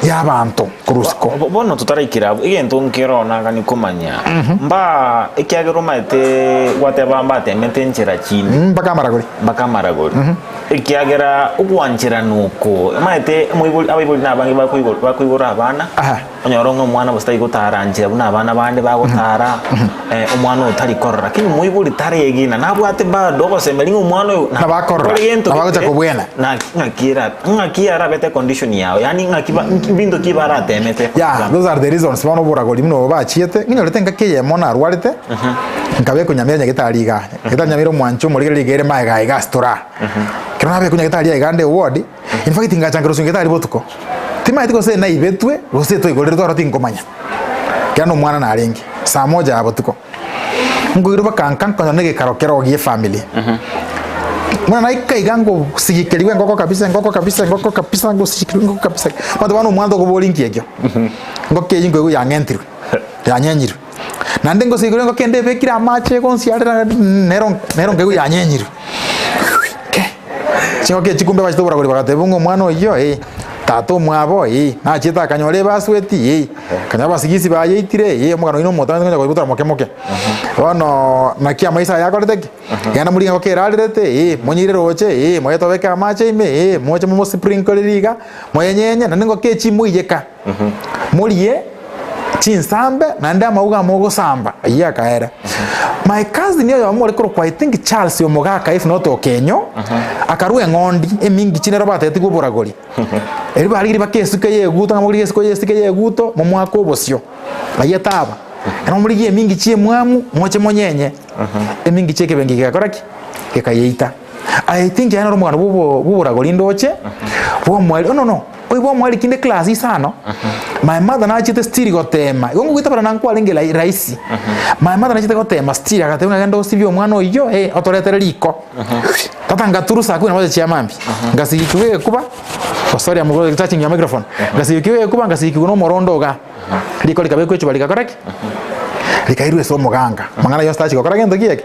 ya abanto korwa isiko. Bo- Bono totaraikera abwo, egento nkero nagani komanya, mbaa ekiagera omanyete gwateba mbatemete enchera chinde, Mpaka amaragori. mpaka amaragori, ekiagera ogwancherana oko, omanyete omoibori abaibori na abange bakoibo bakoibora abana, Aha. onyore ng'a omwana gose tari gotara nchera buna abana bande bagotara, omwana oyo tari korora, lakini omoibori taregena, nabwate bado ogosemeria ng'a omwana oyo Nabo akorora, nakore gento nabo agocha gete, kobwena. naki ng'aki era ng'aki arabete condition yao, yaani ng'aki ba mbinto ki baratemete Yeah, those are the reasons bono oboragori buna obo bachiete, ng'inyorete engaki eyemo narwarete, nkabekwa nyamira nyagetari igaa, nyagetari nyamira omwancho omorigereria iga ere magega iga ase toraa. Ekero nabekwa nyagetari aiga ande eward, in fact ngachakera gosukia nyagetari botuko. Timanyeti gose naibetwe, gose twaigoreretwe aro tinkomanya, ekiagera na omwana narenge, saa moja ya botuko. Nkoirwa bakanka nkonyora na egekaro kero gie efamily. Buna naika iga ngosigikerigwa engoko kabisa engoko kabisa engoko kabisa ngosigikerigwa engoko kabisa. Abanto bono omwana tokoboria nki ekio, engoko eywo nkoigwa yang'entirwe, yanyenyirwe. Naende ngosigikerigwa engoko ende ebekire amache egonsiarera nero nero nkaigwa yanyenyirwe. Ke, chingoko echi kumbe bachete oboragori bagateba ng'a omwana oyio eh, tata omwabo eh, nachiete akanyora ebasweti eh, akanyora abasigisi bayeitire eh, omogano oyio na omotambe ngonya koibotora moke moke. Bono naki amaiso aya akorete ki? Genda morie engoko erarerete eh, monyeire roche eh, moyetobeke amache ime eh, moche momosprinklereri iga, moyenyenye, naende engoko echi moiyeka, morie chinsambe naende amauga amogosamba, ayio akaera. My cousin oyomo ore korokwa I think Charles omogaka if not Okenyo, akarua eng'ondi emingichi nero batetigwe oboragori. Erio barigirie baka esuke y'eguto ng'a morigie esiko y'esike y'eguto momoake obosio. Ayio taba. Ekero morigie emingichi emwamu moche monyenye. Emingichi ekebenki gegakora ki? Gekayeita. I think yaye noro omogano bwa obo bwa oboragori ndoche, bwa omweri oh no no, oyo bwa omweri kinde class isano, my mother nachete still gotema, igo ngogoitabera na nkwarenge rai rahisi, my mother nachete gotema still agateba ng'a genda osibie omwana oyio eh, otoretere riko. Tata ngaturu saa kumi na moja chia mambia, ngasigikigwa egekuba, oh sorry I'm touching your microphone, ngasigikigwa egekuba ngasigikigwa na omorondo igaa, riko rikabekwa echuba rigakora ki? Rikairwa ase omoganga, amang'ana yonsi tachi gokora gento ki eke?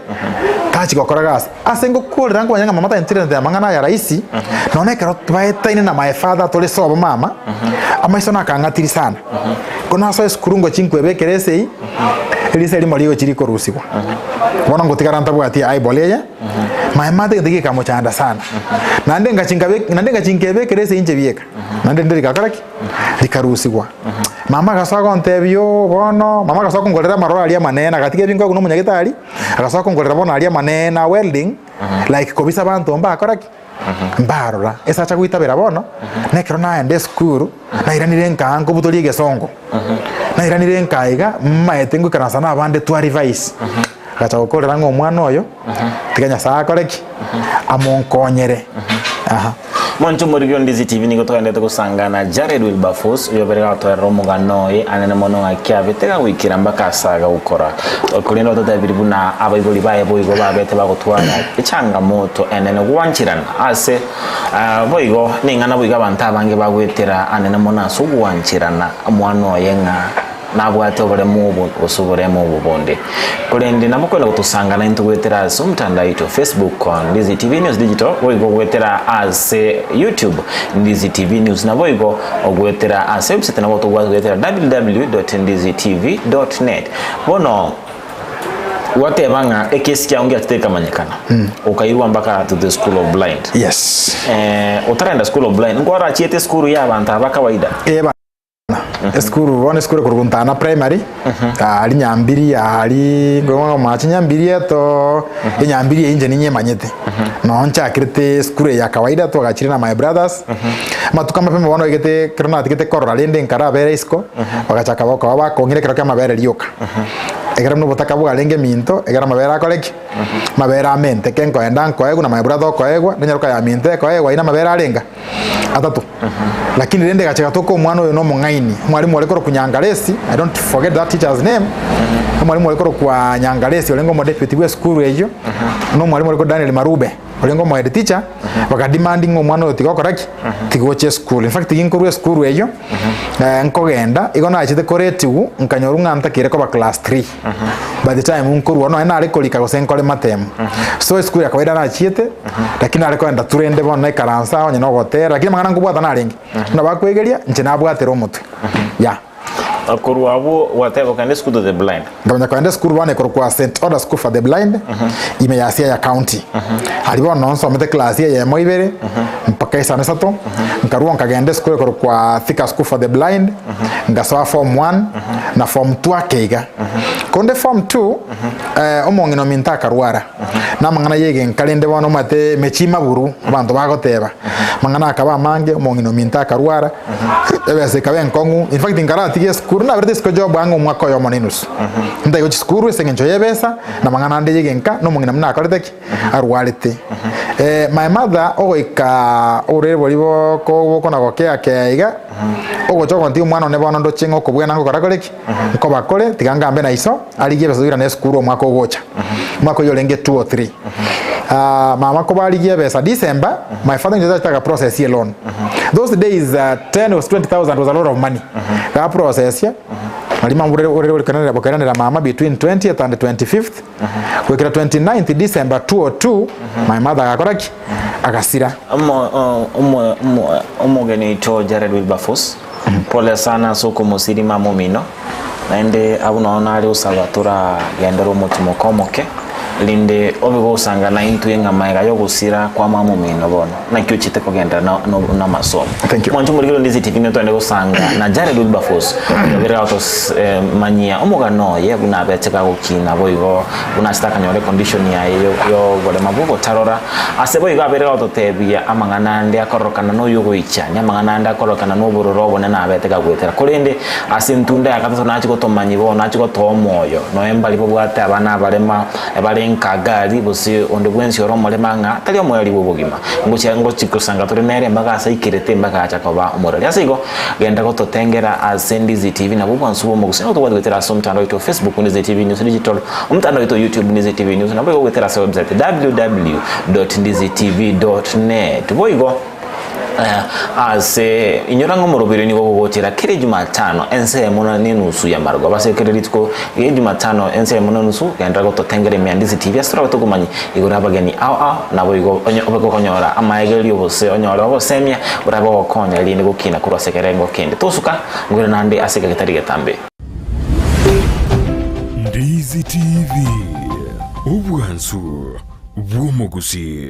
Tachi gokora gasi. Ase ngokorera nkomanya ng'a mama taencherete amang'ana aya rahisi, nonya ekero twaetaine na my father tore sobo mama, amaiso nakang'atiri sana. Ko nasoa esukuru ngochia nkwebekera esei, eriso erimo rigochia rikorusigwa. Bono ngotigara ntabwati eyeball eye, my mother egento gekamochanda sana. Naende ngachi nkabe naende ngachi nkebekera esei inche bieka, naende rinde rigakora ki? Rikarusigwa. Mama agasoa gontebia ooh bono, mama agasoa kongorera amaroro aria amanene, agatiga ebinkoegu na omonyagitari, agasoa kongorera bono aria amanene a welding, like kobisa abanto mbakora ki? Mbarora. Ase acha goitabera bono, na ekero naenda esukuru, nairanire nkaa nkobutoria egesongo, nairanire nkaa iga, maete ngoikaransa na abande twa revise. Agacha gokorera ng'a omwana oyo, tiga Nyasaye akore ki? Amonkonyere. Aha. Mwanche omorigi o Ndizi TV nigo togenderete gosangana Jared Wilberforce oyo obere gatoerera omogano oye anene mono ng'aki abete gagoikera mpaka ase agagokora. Korende ototebiri buna abaibori baye boigo babete bagotwara echangamoto enene gwancherana ase ah, boigo neng'ana boigo abanto abange bagoetera anene mono ase ogwancherana omwana oye ng'a Nabwate oboremu obo gose oboremu obo bonde. Korende nabo kwenda gotosanga naintwe goetera ase omotandao oito Facebook, Ndizi TV News Digital, boigo goetera ase YouTube, Ndizi TV News, naboigo ogoetera ase website nabo tobwate goetera www.ndizitv.net. Bono gwateba ng'a ekesi kiao ngiachete gekamanyekana, okairwa mpaka to the school of blind. Yes. Eh, otarenda school of blind, nkwarachiete esukuru ya abanto aba kawaida? Eba. Esukuru bono esukuru ekorokwa Ntana Primary, aria Nyambiri aria nkoigwa ng'a Nyambiri eto, enyambiri eyio inche ninyemanyete. Noo nchakerete esukuru eye ya kawaida twagachire na my brothers, amatuko amapema bono oigete ekero natigete korora rende nkarabera isiko, bagachaka koba bakong'ira ekero kia amabere rioka. Ekero buna obotaka bwarenge minto, ekero amabere akore ki? Amabere amenteke nkoenda nkoegwa na my brother okoegwa, nenyaroka ya minto ekoegwa ayio na amabere arenga? Atato. Lakini rende egacha egatoka omwana oyo nomong'aini, omwalimu ore korokwa Nyangaresi, I don't forget that teacher's name, omwalimu ore korokwa Nyangaresi orenge omodeputy bwa esukuru eyio, na omwalimu ore korokwa Daniel Marube orenge omohead teacher, baka demand ng'a omwana oyo tiga okora ki? Tiga oche esukuru. In fact ginkorwa esukuru eyio, nkogenda, igo nachete koretigwa, nkanyorwa ng'a ntakeire koba class three. By the time nkorwa nonya nare korika gose nkore matemo. So esukuru ya kawaida nachiete, lakini nare kogenda turende bono naikaransa onye nogotera, lakini amang'ana nkobwata narenge. Buna bakwegeria, inche nabwatera omotwe. Yeah. Korwa abwo gwateba okende school to the blind. Nkamanya kogenda esukuru bono ekorokwa St. Oda School for the Blind, ime ya Siaya County. Aria bono nsomete class eyemo ibere, mpaka isano isato, nkarwa nkagenda esukuru ekorokwa Thika School for the Blind, ngasoa form one, na form two ake iga. Konde form two, eh, omong'ina ominto akarwara, na amang'ana ya egenka rende bono omanyete emechie maburu, abanto bagoteba, amang'ana akaba amange, omong'ina ominto akarwara, ebesa ekaba enkong'u, in fact nkaratiga esukuru, naberete isiko job ang'e omwaka oyomo na enusu, ntaiyo gochia sukuru ase eng'encho ya ebesa, na amang'ana ande ya egenka, na omong'ina buna akorete ki? Arwarete. My mother ogoika oborwaire boria boko bokona gokea kea iga, ogocha ogontiga omwana one bono ndoche ng'a okobwena ngokora kore ki? Nkoba kore, tiga ngambe na iso, arigie ebesa toirane esukuru omwaka ogocha. Omwaka oyio orenge two or three. Mama kobarigia ebesa December, my father inche tachete aga process loan. Those days 10 or 20,000 was a lot of money. Ga process, marimo ore gokeranera mama between 20th and 25th, goikera 29th December 202, my mother agakora ki? Agasira. Omogeni oito Jared Wilberforce, pole sana ase okomosiri mama omino, naende abwo noo nare gosaba toragendere omotimoka omoke, erinde obe gosanga naintwe ng'a magega y'ogosira kwa mama omino bono, naki ochete kogenderera na na na amasomo. Thank you. Mwanche omorikeri o Ndizi TV nigo twende gosanga na Jared Wilberforce, oyobere agotos eh, manyia omogano oye buna abete gagokina boigo buna achete akanyora econdition yaye yo yoborema bwa ogotarora, Ase boigo abeire gototebia amang'ana ande akororokana noyio ogoichania, amang'ana ande akororokana nobororo obonene abete gagwetera. Korende ase entunda ya gatato nachie gotomanyia bono, nachie gotoa omoyo, nonya mbaria babwate abana abarema, bare nka Hagari, gose onde bwensi ore omorema ng'a tari omoerio bw'obogima. Ngochia ngochia gosanga tore nere mpaka ase aikerete mpaka acha koba omorori. Ase igo, genda gototengera ase Ndizi TV nabwo obwansu bw'omogusii nabo tobwate goetera ase omotandao oito o Facebook Ndizi TV News Digital, Omotandao oito o YouTube Ndizi TV News nabo igo goetera ase website www.ndizitv.net. Boigo eh, ase inyora ng'a omoroberi nigo ogogochera kera ejumatano ensemo na nenusu ya marogoba ase kera rituko ria ejumatano ensemo na enusu genderera gototengera ime ya Ndizi TV ase torabe tokomanya igoro abageni ao ao nabo igo onye obe gokonyora amaegerio gose onyore obosemia borabe gogokonya erinde gokina korwa ase ekerengo kende tosuka ngwere nande ase egetari getambe. Ndizi TV, obwansu bw'omogusii.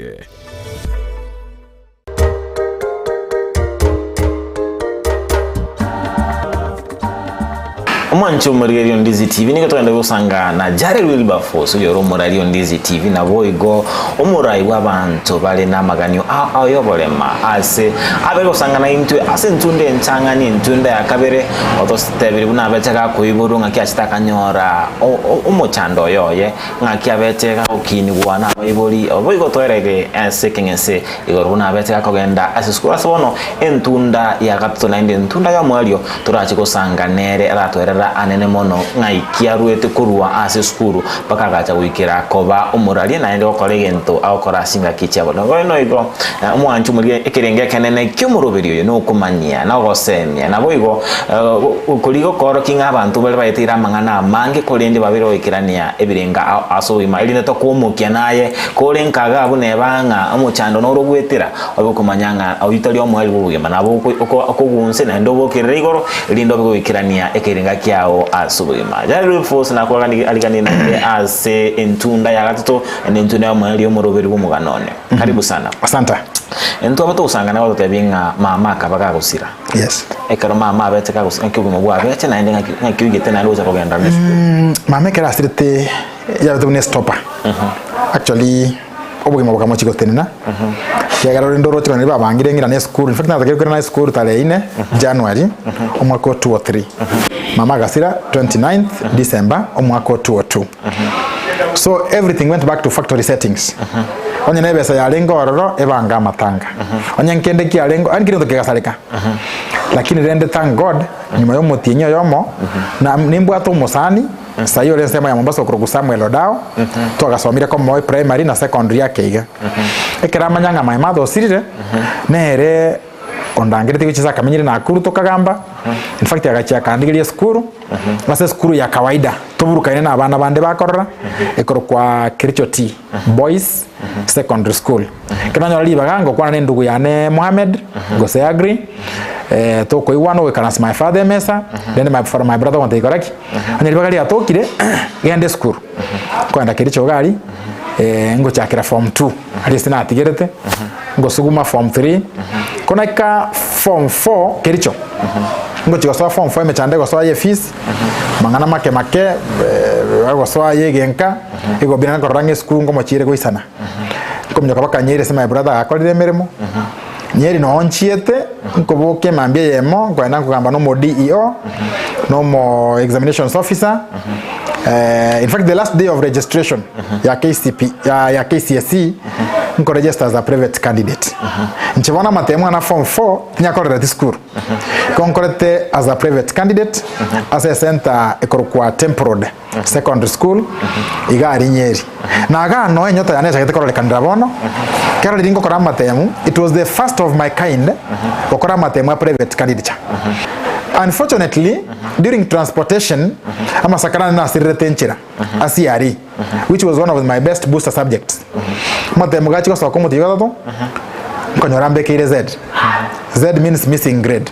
Omwancho omorigereria o Ndizi TV nigo togenda gosanga na Jared Wilberforce oyo ore omorari o Ndizi TV naboigo omorai bw'abanto bare namaganio ao ao y'oborema ase abe gosanga naintwe ase entunda entang'ani entunda ya kabere Ototebirie buna abete gakoiborwa ng'aki achete akanyora omochando oye oye, ng'aki abete gagokinigwa nabaibori, boigo toerege ase ekeng'ese igoro buna abete gakogenda ase esukuru. Ase bono entunda ya gatato naende entunda y'omoerio torache gosanga nere aratoerera anene mono ng'aiki aruete korwa ase esukuru mpaka agacha goikera koba omoraria naende gokora egento agokora ase chingaki chia bono. Bono igo omwancho omoria ekerengo ekenene ki'omoroberi oyo nokomanyia na ogosemia. Naboigo koria gokoorokia ng'a abanto baria baeteire amang'ana amange korende babeire goikerania ebirengo ase obogima erinde tokomokia naye kore nkaga abwo neba ng'a omochando noro ogwetera obe okomanya ng'a oyio tari omoerio bw'obogima nabo okogunse naende obokerere igoro erinde obe goikerania ekerengo kia. kiao ase obogima. Jared Wilberforce nakoariganirie naende ase entunda ya gatato na entunda y'omoerio omoroberi bw'omogano one. Karibu sana. Asante. Intwaba togosangana bagotebi ng'a mama akaba gagosira. Yes. Ekero mama abete gagosira ng'aki obogima bwabete naende ng'aki ng'aki oigete naende gocha kogenderera na esukuru. Mama ekero asirete yabete buna estopper. Actually obogima bokamochia gotenena ekiagera rende oroche nonye babangire ng'ina na esukuru in fact natakire koirana esukuru tarehe ine January omwaka o 203 mama agasira 29th December omwaka o 202 so everything went back to factory settings onye na ebesa yarenge ororo ebanga amatanga onye nkende kiarenge yaani kera egento kegasareka lakini rende thank God nyuma ya omotienyi oyomo na nimbwate omosani Sai ore ensemo ya Mombasa okorokwa Samuel Odao, twagasomire komo primary na secondary ake iga. Ekero amanya ng'a my mother osirire, nere ondangeretie gochia ase akamenyire Nakuru tokagamba, in fact agachia akandigeria esukuru, ase esukuru ya kawaida, toburukaine na abana bande bakorora, ekorokwa Kericho Tea Boys Secondary School. Ekero nanyora ribaga ngokwana na endugu yane Mohamed, gose Agri, eh, tokoigwana ogoikaransa my father emesa, then my, for my brother ogontebia kora ki? Onye ribaga riatokire, genda esukuru. Nkoenda Kericho iga aria, eh, ngochakera form two, aria ase natigerete, ngosuguma form three, ko naika form four Kericho, ngochia gosoa form four emechando egosoa ya efees, mang'ana make make, egosoa ya egenka, igo buna nkorora ng'a esukuru nkomochiere goisana. Nkominyoka mpaka Nyeri ase my brother agakorire emeremo, Nyeri noo nchiete, nkoboka emambia eyemo, nkoenda nkogamba na omo DEO, na omo examinations officer, eh, in fact the last day of registration ya KCP, ya, ya KCSE, nkoregister as a private candidate. Inche bono amatemo ane a form 4, tinyakorereti sukuru. Igo nkorete as a private candidate, ase ecenter ekorokwa Temple Road. Secondary school iga aria Nyeri. Na igaa noe enyota yane echagete kororekanera bono, kero riria ngokora amatemu, it was the first of my kind gokora amatemu a private candidature. Unfortunately, during transportation, amasakara ane nasirerete enchera ase aria, which was one of my best booster subjects. Amatemu gachia gosoka omotienyi o gatato, nkonyora mbekeire Z. Z means missing grade.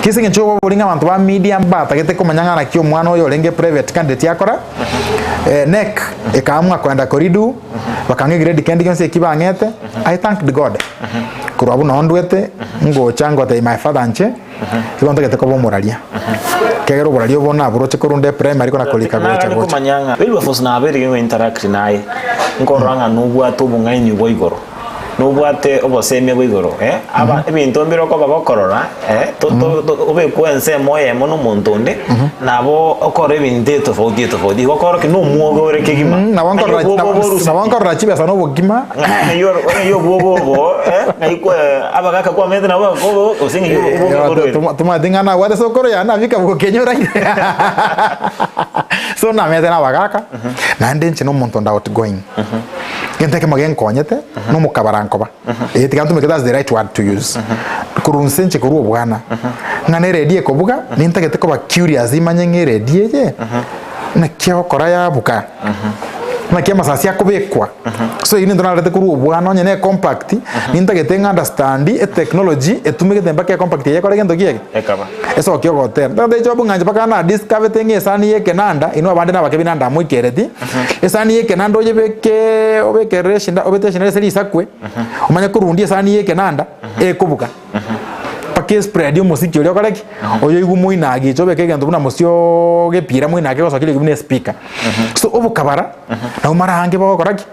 Kise eng'encho y'obobori ng'a abanto ba media mbatagete komanya ng'a naki omwana oyo orenge private candidate akora, eh, NEC ekaamua koenda koridu, bakang'a egrade kende gionsi eki bang'ete, I thanked God. Korwa abwo noo ndwete, ngocha ngotebia my father nche, igo ntagete koba omoraria. Ekiagera oboraria obo naboroche korwa nde primary kona korika gocha Nagani gocha. komanya ng'a Wilberforce nabeire go interact naye, nkorora ng'a nobwate obong'aini bwa igoro. Nobwate obosemia bwa igoro, eh, aba ebinto mbire okoba gokorora, eh, to- to- to- obekwe ensemo eyemo na omonto onde, nabo okore ebinto etofauti etofauti, igo okorokia na omwogo ore kegima. Mm, nabo Ng'ai nkorora obwogo nabo- oborusetie. nabo nkorora chibesa na obogima Ng'ai oro- ng'ai obwogo obo, eh, ng'ai kwe abagaka kwamanyete nabo bakobo gose ng'ai obwogo oborwete. Tomanyete ng'a nabwate sokoro yane nabika bokenye oraire so namanyete na abagaka naende inche na omonto onde outgoing Egento ekemo genkonyete nomokabara nkoba eh tiga ntumeke that's the right word to use korwa nse inche korwa obwana ng'a na eredio ekobuga nintagete koba curious imanye ng'a eredio eye naki egokora yabuga naki amasasi akobekwa so eywo nento narorete korwa obwana onye na ecompact nintagete ng'a understand etechnology etumegete mpaka ecompact eye ekore gento ki eke Ekaba. Esokia ogotera. Tata Job ng'a inche mpaka nadiscoverete ng'a esani y'ekenanda, inwe abande nabake binanda moikereti, esani y'ekenanda oyebeke obekerere eshinda obete eshinda ase risakwe, omanye korundia esani y'ekenanda, ekobuga. Mpaka espread omosiki oria okore ki? Oyoigwe moino agicha obeke egento buna mosioo gepira moino ake gosokia rirorio buna espeaker. So obokabara, nabo mara ange bogokora ki?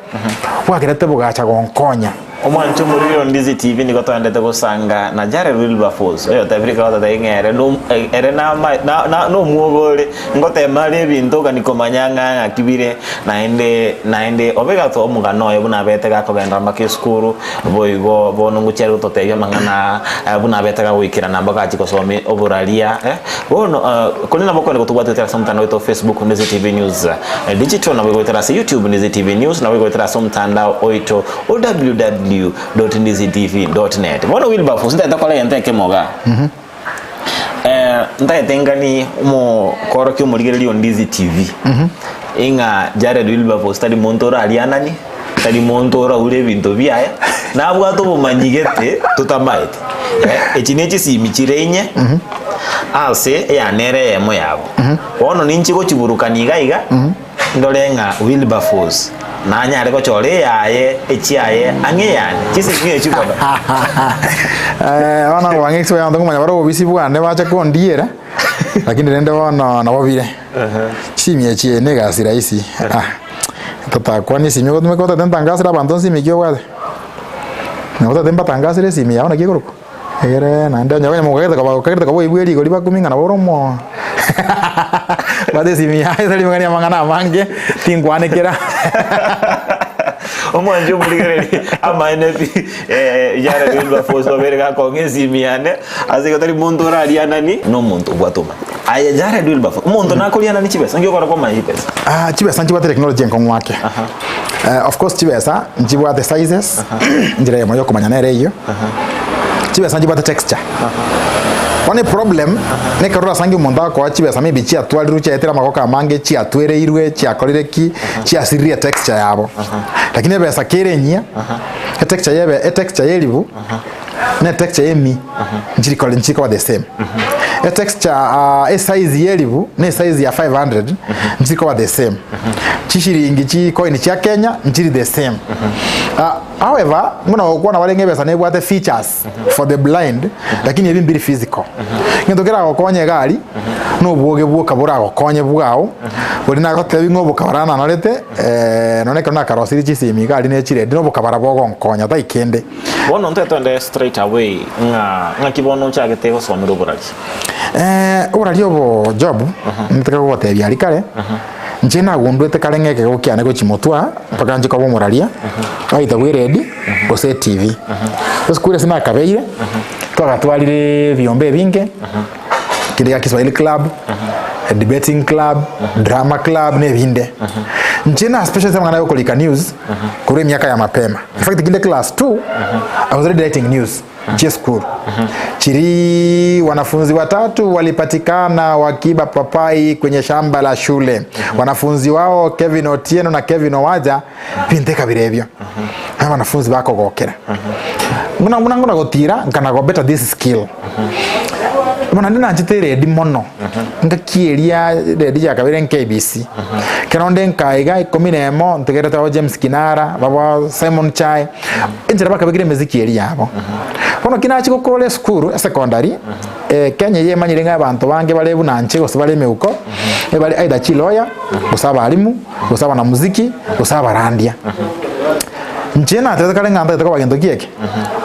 Bwagerete bogacha gonkonya. Omwancho omoriri o Ndizi TV nigo toendete gosanga na Jared Wilberforce oyotebire ekero gototebia ng'a ere no ere nama na na nomwogo ore ngotema are ebinto ogani komanya ng'a ng'aki bire naende naende obe gatoa omogano oye buna abete gakogenda mpaka esukuru boigo bono ngochia are gototebia amang'ana aa buna abete gagoikerana mpaka achie gosoma oboraria eh. Bono korende nabo okonyara gotobwata goetera ase omotandao oito o Facebook Ndizi TV News Digital, nabo goetera ase YouTube Ndizi TV News, nabo goetera ase omotandao oito o www.ndizitv.net. Bono Wilberforce ntagete kore egento ekemo igaa. Ntagete ngani omokorokia omorigereria o Ndizi TV ing'a Jared Wilberforce tari monto orariananie, tari monto oraure ebinto biaye, nabwate obomanyi gete totamaeti. Echi ne chisimi chire inye. Ase eyane ere eyemo yabo. Bono ninche gochiburukania iga iga, ndore ng'a Wilberforce nanyare gochora eyaye echiaye ang'e eyane. Chisemi echi bono. Eh, bono ngobang'e ekisibwa abanto nkomanya bare obobisi bwane bache kondiera, lakini rende bono nabo bire. Chisimi echi na egasi rahisi, ah, totakwania esimi ogotumeka otagete ntangasere abanto nsimi ki obwate? Nabo otagete mbatangasere esimi yao naki ekorokwa? Egere naende onye onye mogokagete koba okagete koba oibwe rigori bakumi ng'a nabo ore omo bwate esimi yaye tari mang'ana amang'ana amange tinkwanekera. Omwanchi omorigereria amaene pi eh, Jared Wilberforce obere gakong'a esimi yane ase igo tari monto orarianani na omonto obwate omanye. Aye Jared Wilberforce, omonto nakorianani chibesa, nki okora kwamanya chibesa? Ah, chibesa nchibwate technology enkong'u ake. Eh, of course chibesa nchibwate sizes, enchera eyemo ya okomanya nere eyio. Chibesa nchibwate texture. Bono eproblem, nekero orasange omonto agokoa chibesa maybe chiatwarirwe chiaetire amagoko amange, chiatwereirwe, chiakorire ki, chiasiririe etexture yabo. Lakini ebesa kere enyia, etexture ya ebe etexture ya eribu, na etexture ya emi, nchiri kore nchiri koba the same. Etexture ah, esize ya eribu, na esize ya 500, nchiri koba the same. Chishiringi chicoin chia Kenya, nchiri the same. Ah, however, buna gokwana bare ng'a ebesa nebwate features for the blind, lakini ebi mbiri physical. Egento keragokonye egari, na obwoge bwoka boragokonye bwao, boria nagotebi ng'a obokabara nanorete, nonye ekero nakarosirie chisimi iga aria ne chiredi, na obokabara bogonkonya tai kende. Bono ntwe twende straight away ng'a ng'aki bono ochagete gosomera oborari? Oborari obo Job, ntaka gogotebia aria kare, inche nagundwete kare ng'a ekegego kiane gochia motwe aa, mpaka nche koba omoraria, either bwe eredi, gose etv. Esukuru ase nakabeire, twagatwarire ebiombe ebinge, kende gia Kiswahili club, debating club, drama club na ebinde. Inche na specialise amang'ana ya okorika news, korwa emiaka ya mapema. In fact kinde class two, I was already writing news chia esukuru. Chiri wanafunzi watatu walipatikana wakiiba papai kwenye shamba la shule. Wanafunzi wao Kevin Otieno na Kevin Owaja binto ekabira ebio. Na abanafunzi bakogokera. Buna buna ngona gotira nkana go better this skill. Bono naende nanchete eredi mono. Ngaki eria eredi yakabere KBC. Ekero nde nka iga ikomi na emo ntegerete babo James Kinara, babo Simon Chai, enchera bakabekire emeziki eria yabo. Bono ki nachia gokora esukuru esecondary, Kenya eye emanyire ng'a abanto bange bare buna inche gose bare emeuko, ebare either chilawyer, gose abalimu, gose abanamuziki, gose abarandia. Inche natebete kare ng'a ntagete koba gento ki eke?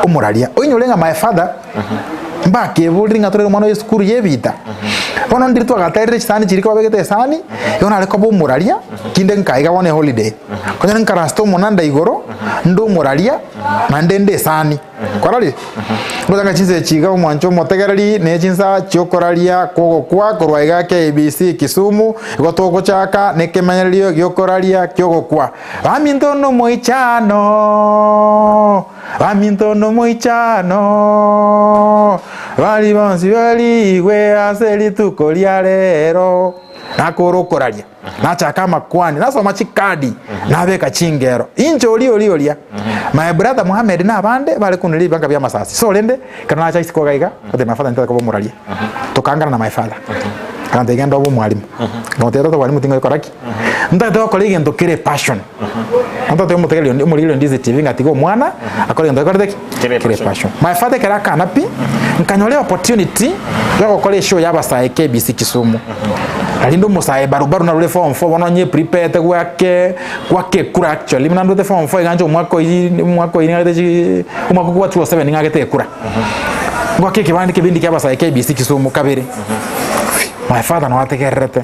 Omoraria. Oinyore ng'a my father, mbakeborire ng'a torere omwana oye esukuru ya ebita. Bono ndiri twagaterire chisani chiria kwabegete esani, igo nare koba omoraria, kinde nkaiga bono eholiday. Konya nkarasete omonanda igoro, nde omoraria, naende nde esani. Kwarorire? Ngotanga chinsa echi iga omwancho omotegereri, ne chinsa chiokoraria kw'ogokwa korwa iga KBC Kisumu, igo togochaka nekemanyererio giokoraria ki'ogokwa. Baminto nomoichano, baminto nomoichano, bari bonsi barigwe ase rituko ria rero. Nakora okoraria, nachaka amakwani, nasoma chikadi, nabeka chingero. Inche oria oria oria. My brother Mohamed na abande bare konuria ebibanka bia amasasi. So rende, ekero nacha isiko iga iga, ngotebia my father ntagete koba omoraria. Tokangana na my father. Akantebia genda obe omwalimu. Nkamotebia tata obwalimu tingokora ki? Ntagete gokora egento kere passion. Ntagete omotegereri onde omorigereria onde Ndizi TV ng'a tiga omwana akore egento gekorete ki? Kere Kere passion. passion. My father ekero akana pi, nkanyora eopportunity ya gokora eshow ya abasae KBC Kisumu. Nari inde omosae barubaru narure form four bono nyeprepete gwake gwake ekura actually buna ndwete form four iga nche omwaka oyio omwaka oyio ning'agete chi omwaka okwa 207 ning'agete ekura. Ngwake ekebande kebindi kia abasae KBC Kisumu kabere. My father nabo ategererete.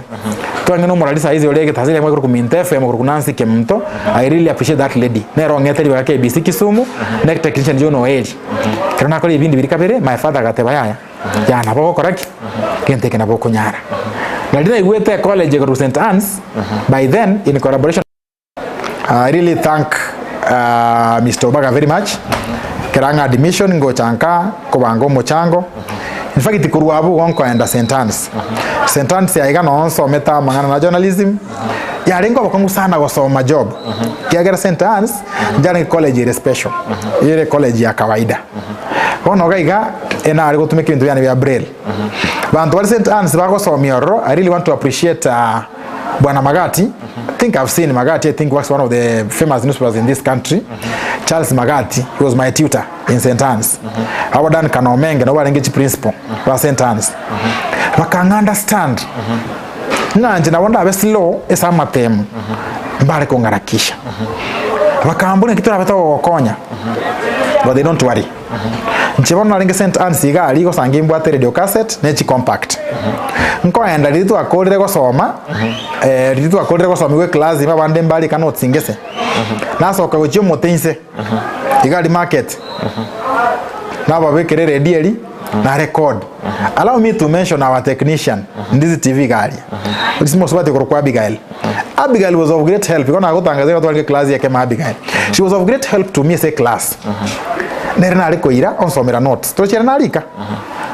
Twang'ina omorari saizi ore egetasa eria korokwa Minto FM korokwa Nancy Kemunto, I really appreciate that lady. Nere ong'ete ribaga KBC Kisumu, ne technician John Oeri. Ekero nakora ebindi biria kabere, my father agateba yaya, yaya nabo ogokora ki? Gento eke nabo okonyara. Nari naigwete ecollege ekorokwa St Anne's, by then in collaboration. I really thank uh, Mr. Obaga very much kera ng'a admission ngocha nka kobanga omochango in fact korwa abwo igo nkoenda St. Anne's St. Anne's aiga noo nsomete amang'ana na journalism yarenge obokong'u sana gosoma job kiagera St. Anne's njarenge college ere special ere college ya kawaida. Bono iga iga enare gotumeka ebinto biane bia braille. Banto bare St Anne's bagosomia ororo, I really want to appreciate uh, Bwana Magati. I think I've seen Magati, I think works one of the famous newspapers in this country. Charles Magati, he was my tutor in St Anne's. Abo Dan Kanomenge, nabo barenge chi principal ba St Anne's. Bakang'a understand. Ng'a inche nabo ndabe slow ase amatemo, mbare kong'arakisha. Bakambora naki torabe togogokonya, but they don't worry. Inche bono narenge St Anne's iga aria gosanga imbwate radio cassette ne chicompact. Nkoenda riria twakorire gosoma, eh, riria twakorire gosomigwa eclass ime abande mbarika notes ngese, nasoka gochia omote inse, iga aria market, nababekera eredio eria, na record. Allow me to mention our technician, Ndizi TV iga aria. Ase mosubati okorokwa Abigail. Abigail was of great help. Igo nagotangasa iga twarenge class ekemo Abigail. She was of great help to me ase eclass. Nere nare koira onsomera notes. Torochi ere narika.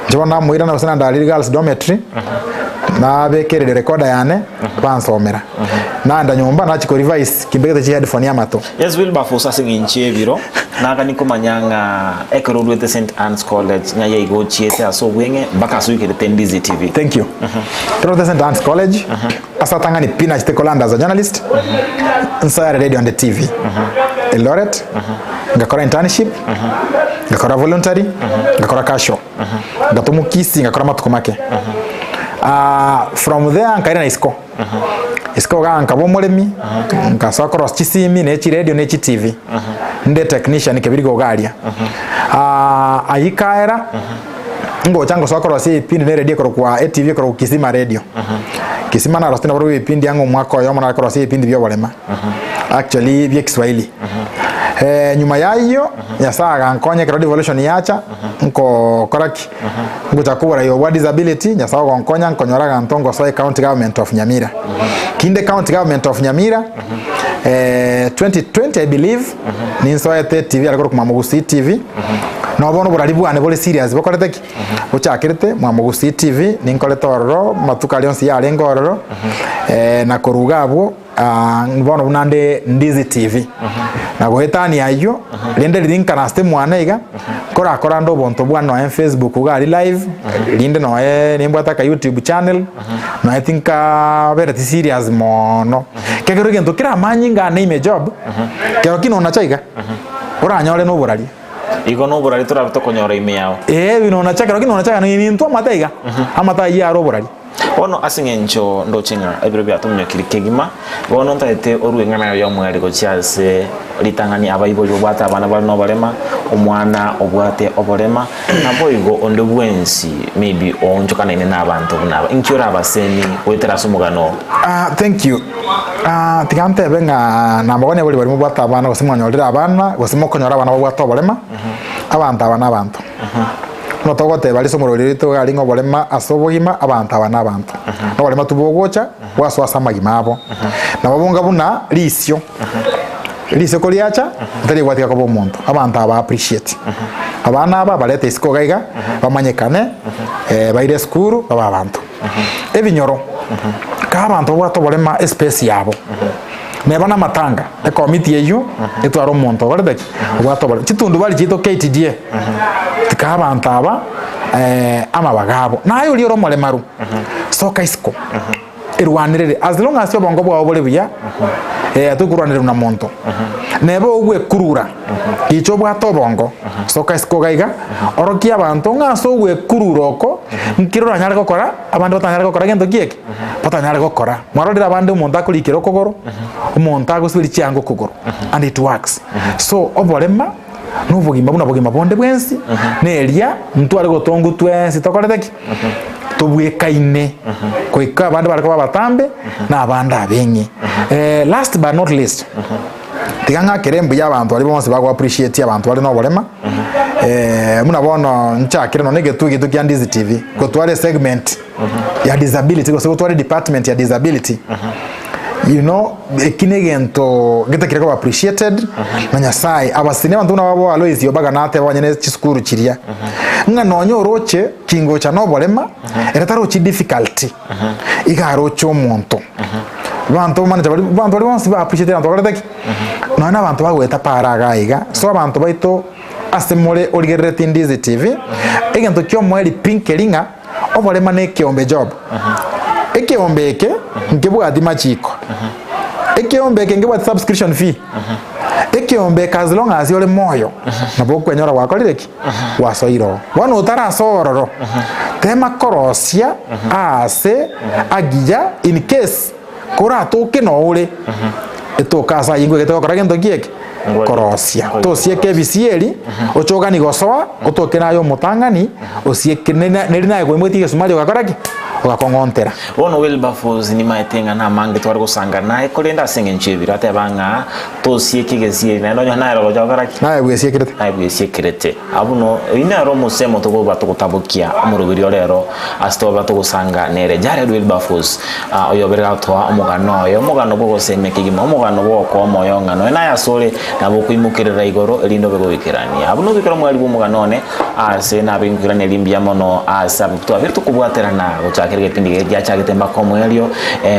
Inche bono namoira gose nandarire girls dormitory, nabekerire recorder yane, bansomera. Naenda nyomba nachia korevise kimbegete chiheadphone amato. Yes Wilberforce ase eng'encho y'ebiro nagani komanya ng'a ekero oruete St Anne's College ng'a yaiga ochiete ase obweng'e mpaka ase oikerete Ndizi TV. Thank you. Ekero St Anne's College, ase atang'ani pi nachete kolanda as a journalist, nsoyare radio and TV. Eldoret, ngakora internship, ngakora voluntary, ngakora casual. Ngatomwa Kisii ngakora amatuko make. Ah, from there nkairana isiko. Isiko igaa nkaba omoremi, nkasoa korosia chisimi, ne chiredio ne chitivi. Nde technician kebirigo iga aria. Ah, ayio kaera, ngocha ngosoa korosia ebipindi na eredio ekorokwa etv ekorokwa Kisima radio. Kisima narosete nabarobwo ebipindi ang'e omwaka oyomo nare korosia ebipindi bia oborema, actually bia ekiswahili. Nyuma ya ayio, Nyasaye agankonya ekero devolution yacha, nkokora ki? Ngochaka kobora igo bwa disability, Nyasaye ogonkonya nkonyora aganto ngosoa ecounty government of Nyamira. Kinde county government of Nyamira, 2020 I believe, ninsoete etv are korokwa Mama Gusii TV, no bono oborari bwane bore serious bokorete ki? Bochakerete Mama Gusii TV, ninkorete ororo, amatuko aria onsi yarenge ororo, na korwa iga abwo. Ah, bono buna nde Ndizi TV. Na goetania ayio, rende riria nkarasete mwane iga, nkorakora nde obonto bwane nonya Facebook iga aria live, rinde noe nimbwate aka YouTube channel, noe tinkabereti serious mono. Ekero egento kere amanyinga ane ime job, kero ki nonacha iga, oranyore noboraria. Igo noboraria torabe tokonyora ime yao. Ee, binonacha kero ki nonacha iga, nintwe amate iga, amate ayio are oboraria. Bono ase engencho ndoche ng'a ebiro biatominyokirie kegima, bono ntagete orue eng'ana yago y'omweri gochia ase ritang'ani abaibori babwate abana bare noborema, omwana obwate oborema, naboigo onde bwensi maybe oonchokanaine nabanto buna aba. Inki orabasemi goetera ase omogano oo? Ah, thank you. Ah, tiga ntebe ng'a namogania bori baria mobwate abana gose mwanyorire abana gose mokonyora abana babwate oborema, abanto aba nabanto. Buna togoteba ase omorweri oito iga aria ng'a oborema ase obogima abanto aba nabanto. Oborema tibogocha bwasoa ase amagima abo. Nabo bonga buna risio, risio koriacha tarigwatiga koba omonto. Abanto aba appreciate. Abana aba barete isiko iga iga bamanyekane baire esukuru babe abanto. Ebinyoro, kaa abanto babwate oborema espace yabo. Neba namatanga, ekomiti eyio etware omonto okorete ki? Obwate oboremo. Chitundubari chiaito KTDA, tikaa abanto aba amabaga abo. Naye oria ore omoremaru, soka isiko, erwanerere as long as obongo bwao bore buya, tokorwanererwa na monto. Neba ogwekurura, gicha obwate obongo, soka isiko iga iga, orokia abanto ng'a ase ogwekurura oko, nkere oranyare gokora, abande batanyare gokora gento ki eke? Batanyare gokora. Mwarorire abande omonto akorikera okogoro, omonto agosiberia chianga okogoro, and it works. So oborema na obogima buna bogima bonde bwensi, na eria ntware gotongwa twensi tokorete ki? Tobwekaine goika abande bare koba abatambe na abande abeng'e. Last but not least, tiga ng'akere mbuya abanto baria bonsi bago appreciate abanto bare na oborema, buna bono nchakire nonya egetuo egetwe kia Ndizi TV, gotwara esegment ya disability gose gotwara edepartment ya disability, you know eki na egento getakire koba appreciated na Nyasaye abaseni abanto buna babo Alois Obaga nateba abanyene chisukuru chiria, ng'a nonya oroche kingocha na oborema, ere tarochi difficulty, iga aroche omonto. Abanto manager baria abanto baria bonsi ba appreciate abanto bakorete ki? Nonya na abanto bagoeta para iga iga, so abanto baito. ase more origerereti Ndizi TV, egento ki'omoerio pi nkeri ng'a oborema na ekeombe job. Ekeombe eke nkebwati machiko, ekeombe eke nkebwati subscription fee, ekeombe eke as long as ore moyo nabo okwenyora gwakorire ki? Gwasoire oo. Bono otarasoa ororo, tema korosia aase agiya in case Koratoke noore, etoke ase ayio nkoigete gokora gento ki eke? Korosia. Tosieke ebisieri, ochogani gosoa, otoke naye omotang'ani, osieke neri naye koimogetie egesumari ogakora ki? Ogakong'ontera. Bono Wilberforce nimaete ng'a namange tware gosanga naye, korende ase engencho y'ebiro ateba ng'a tosieke egesieri naende onye naye rogocha gokora ki? Naye bwesiekerete. Naye bwesiekerete. Abwo no oyio nere omosemo tokoba togotabokia omoroberi ore ero ase toba togosanga nere Jared Wilberforce oyobere gatoa omogano oye, omogano bw'ogosemia kegima, omogano bw'ogokoa omoyo ng'a nonya naye asore nabo okoimokerera igoro erinde obe goikerania. Abwo nobikere omwari bw'omogano one ase nabe nkoiraneria mbuya mono ase abwo twabere tokobwaterana gochakera egepindi eke giachagete mpaka omoerio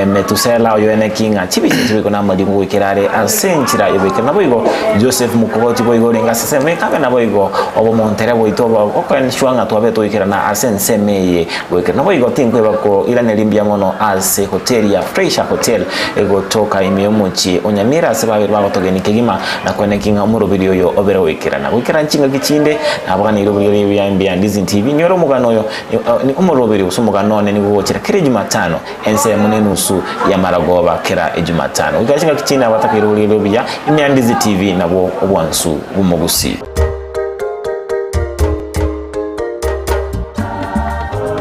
Metusela oyo ene ki ng'a chibicha chibiko namariko goikera are ase enchera y'oboikeranu. Naboigo Joseph Mokogoti boigo orenge ase ensemo eye kabe naboigo obomontere bwaito obo okoenchwa ng'a twabe toikerana ase ensemo eye goikera. Naboigo tinkweba koiraneria mbuya mono ase hoteli ya Fraser Hotel egotoka ime y'omochie o Nyamira ase babere bagotogenia kegima na koeneki ng'a omoroberi oyo obere goikerana. Goikerana chingaki chinde naboganeire oboigereri buya mbuya Ndizi TV. Nyora omogano oyo omoroberi gose omogano one nigo ogochera kera Ejumatano Ensemo nenusu y'amaragoba kera Ejumatano. Goika chingaki chinde abatakaire oboriri obuya, ime ya Ndizi TV nabwo obwansu bw'omogusii.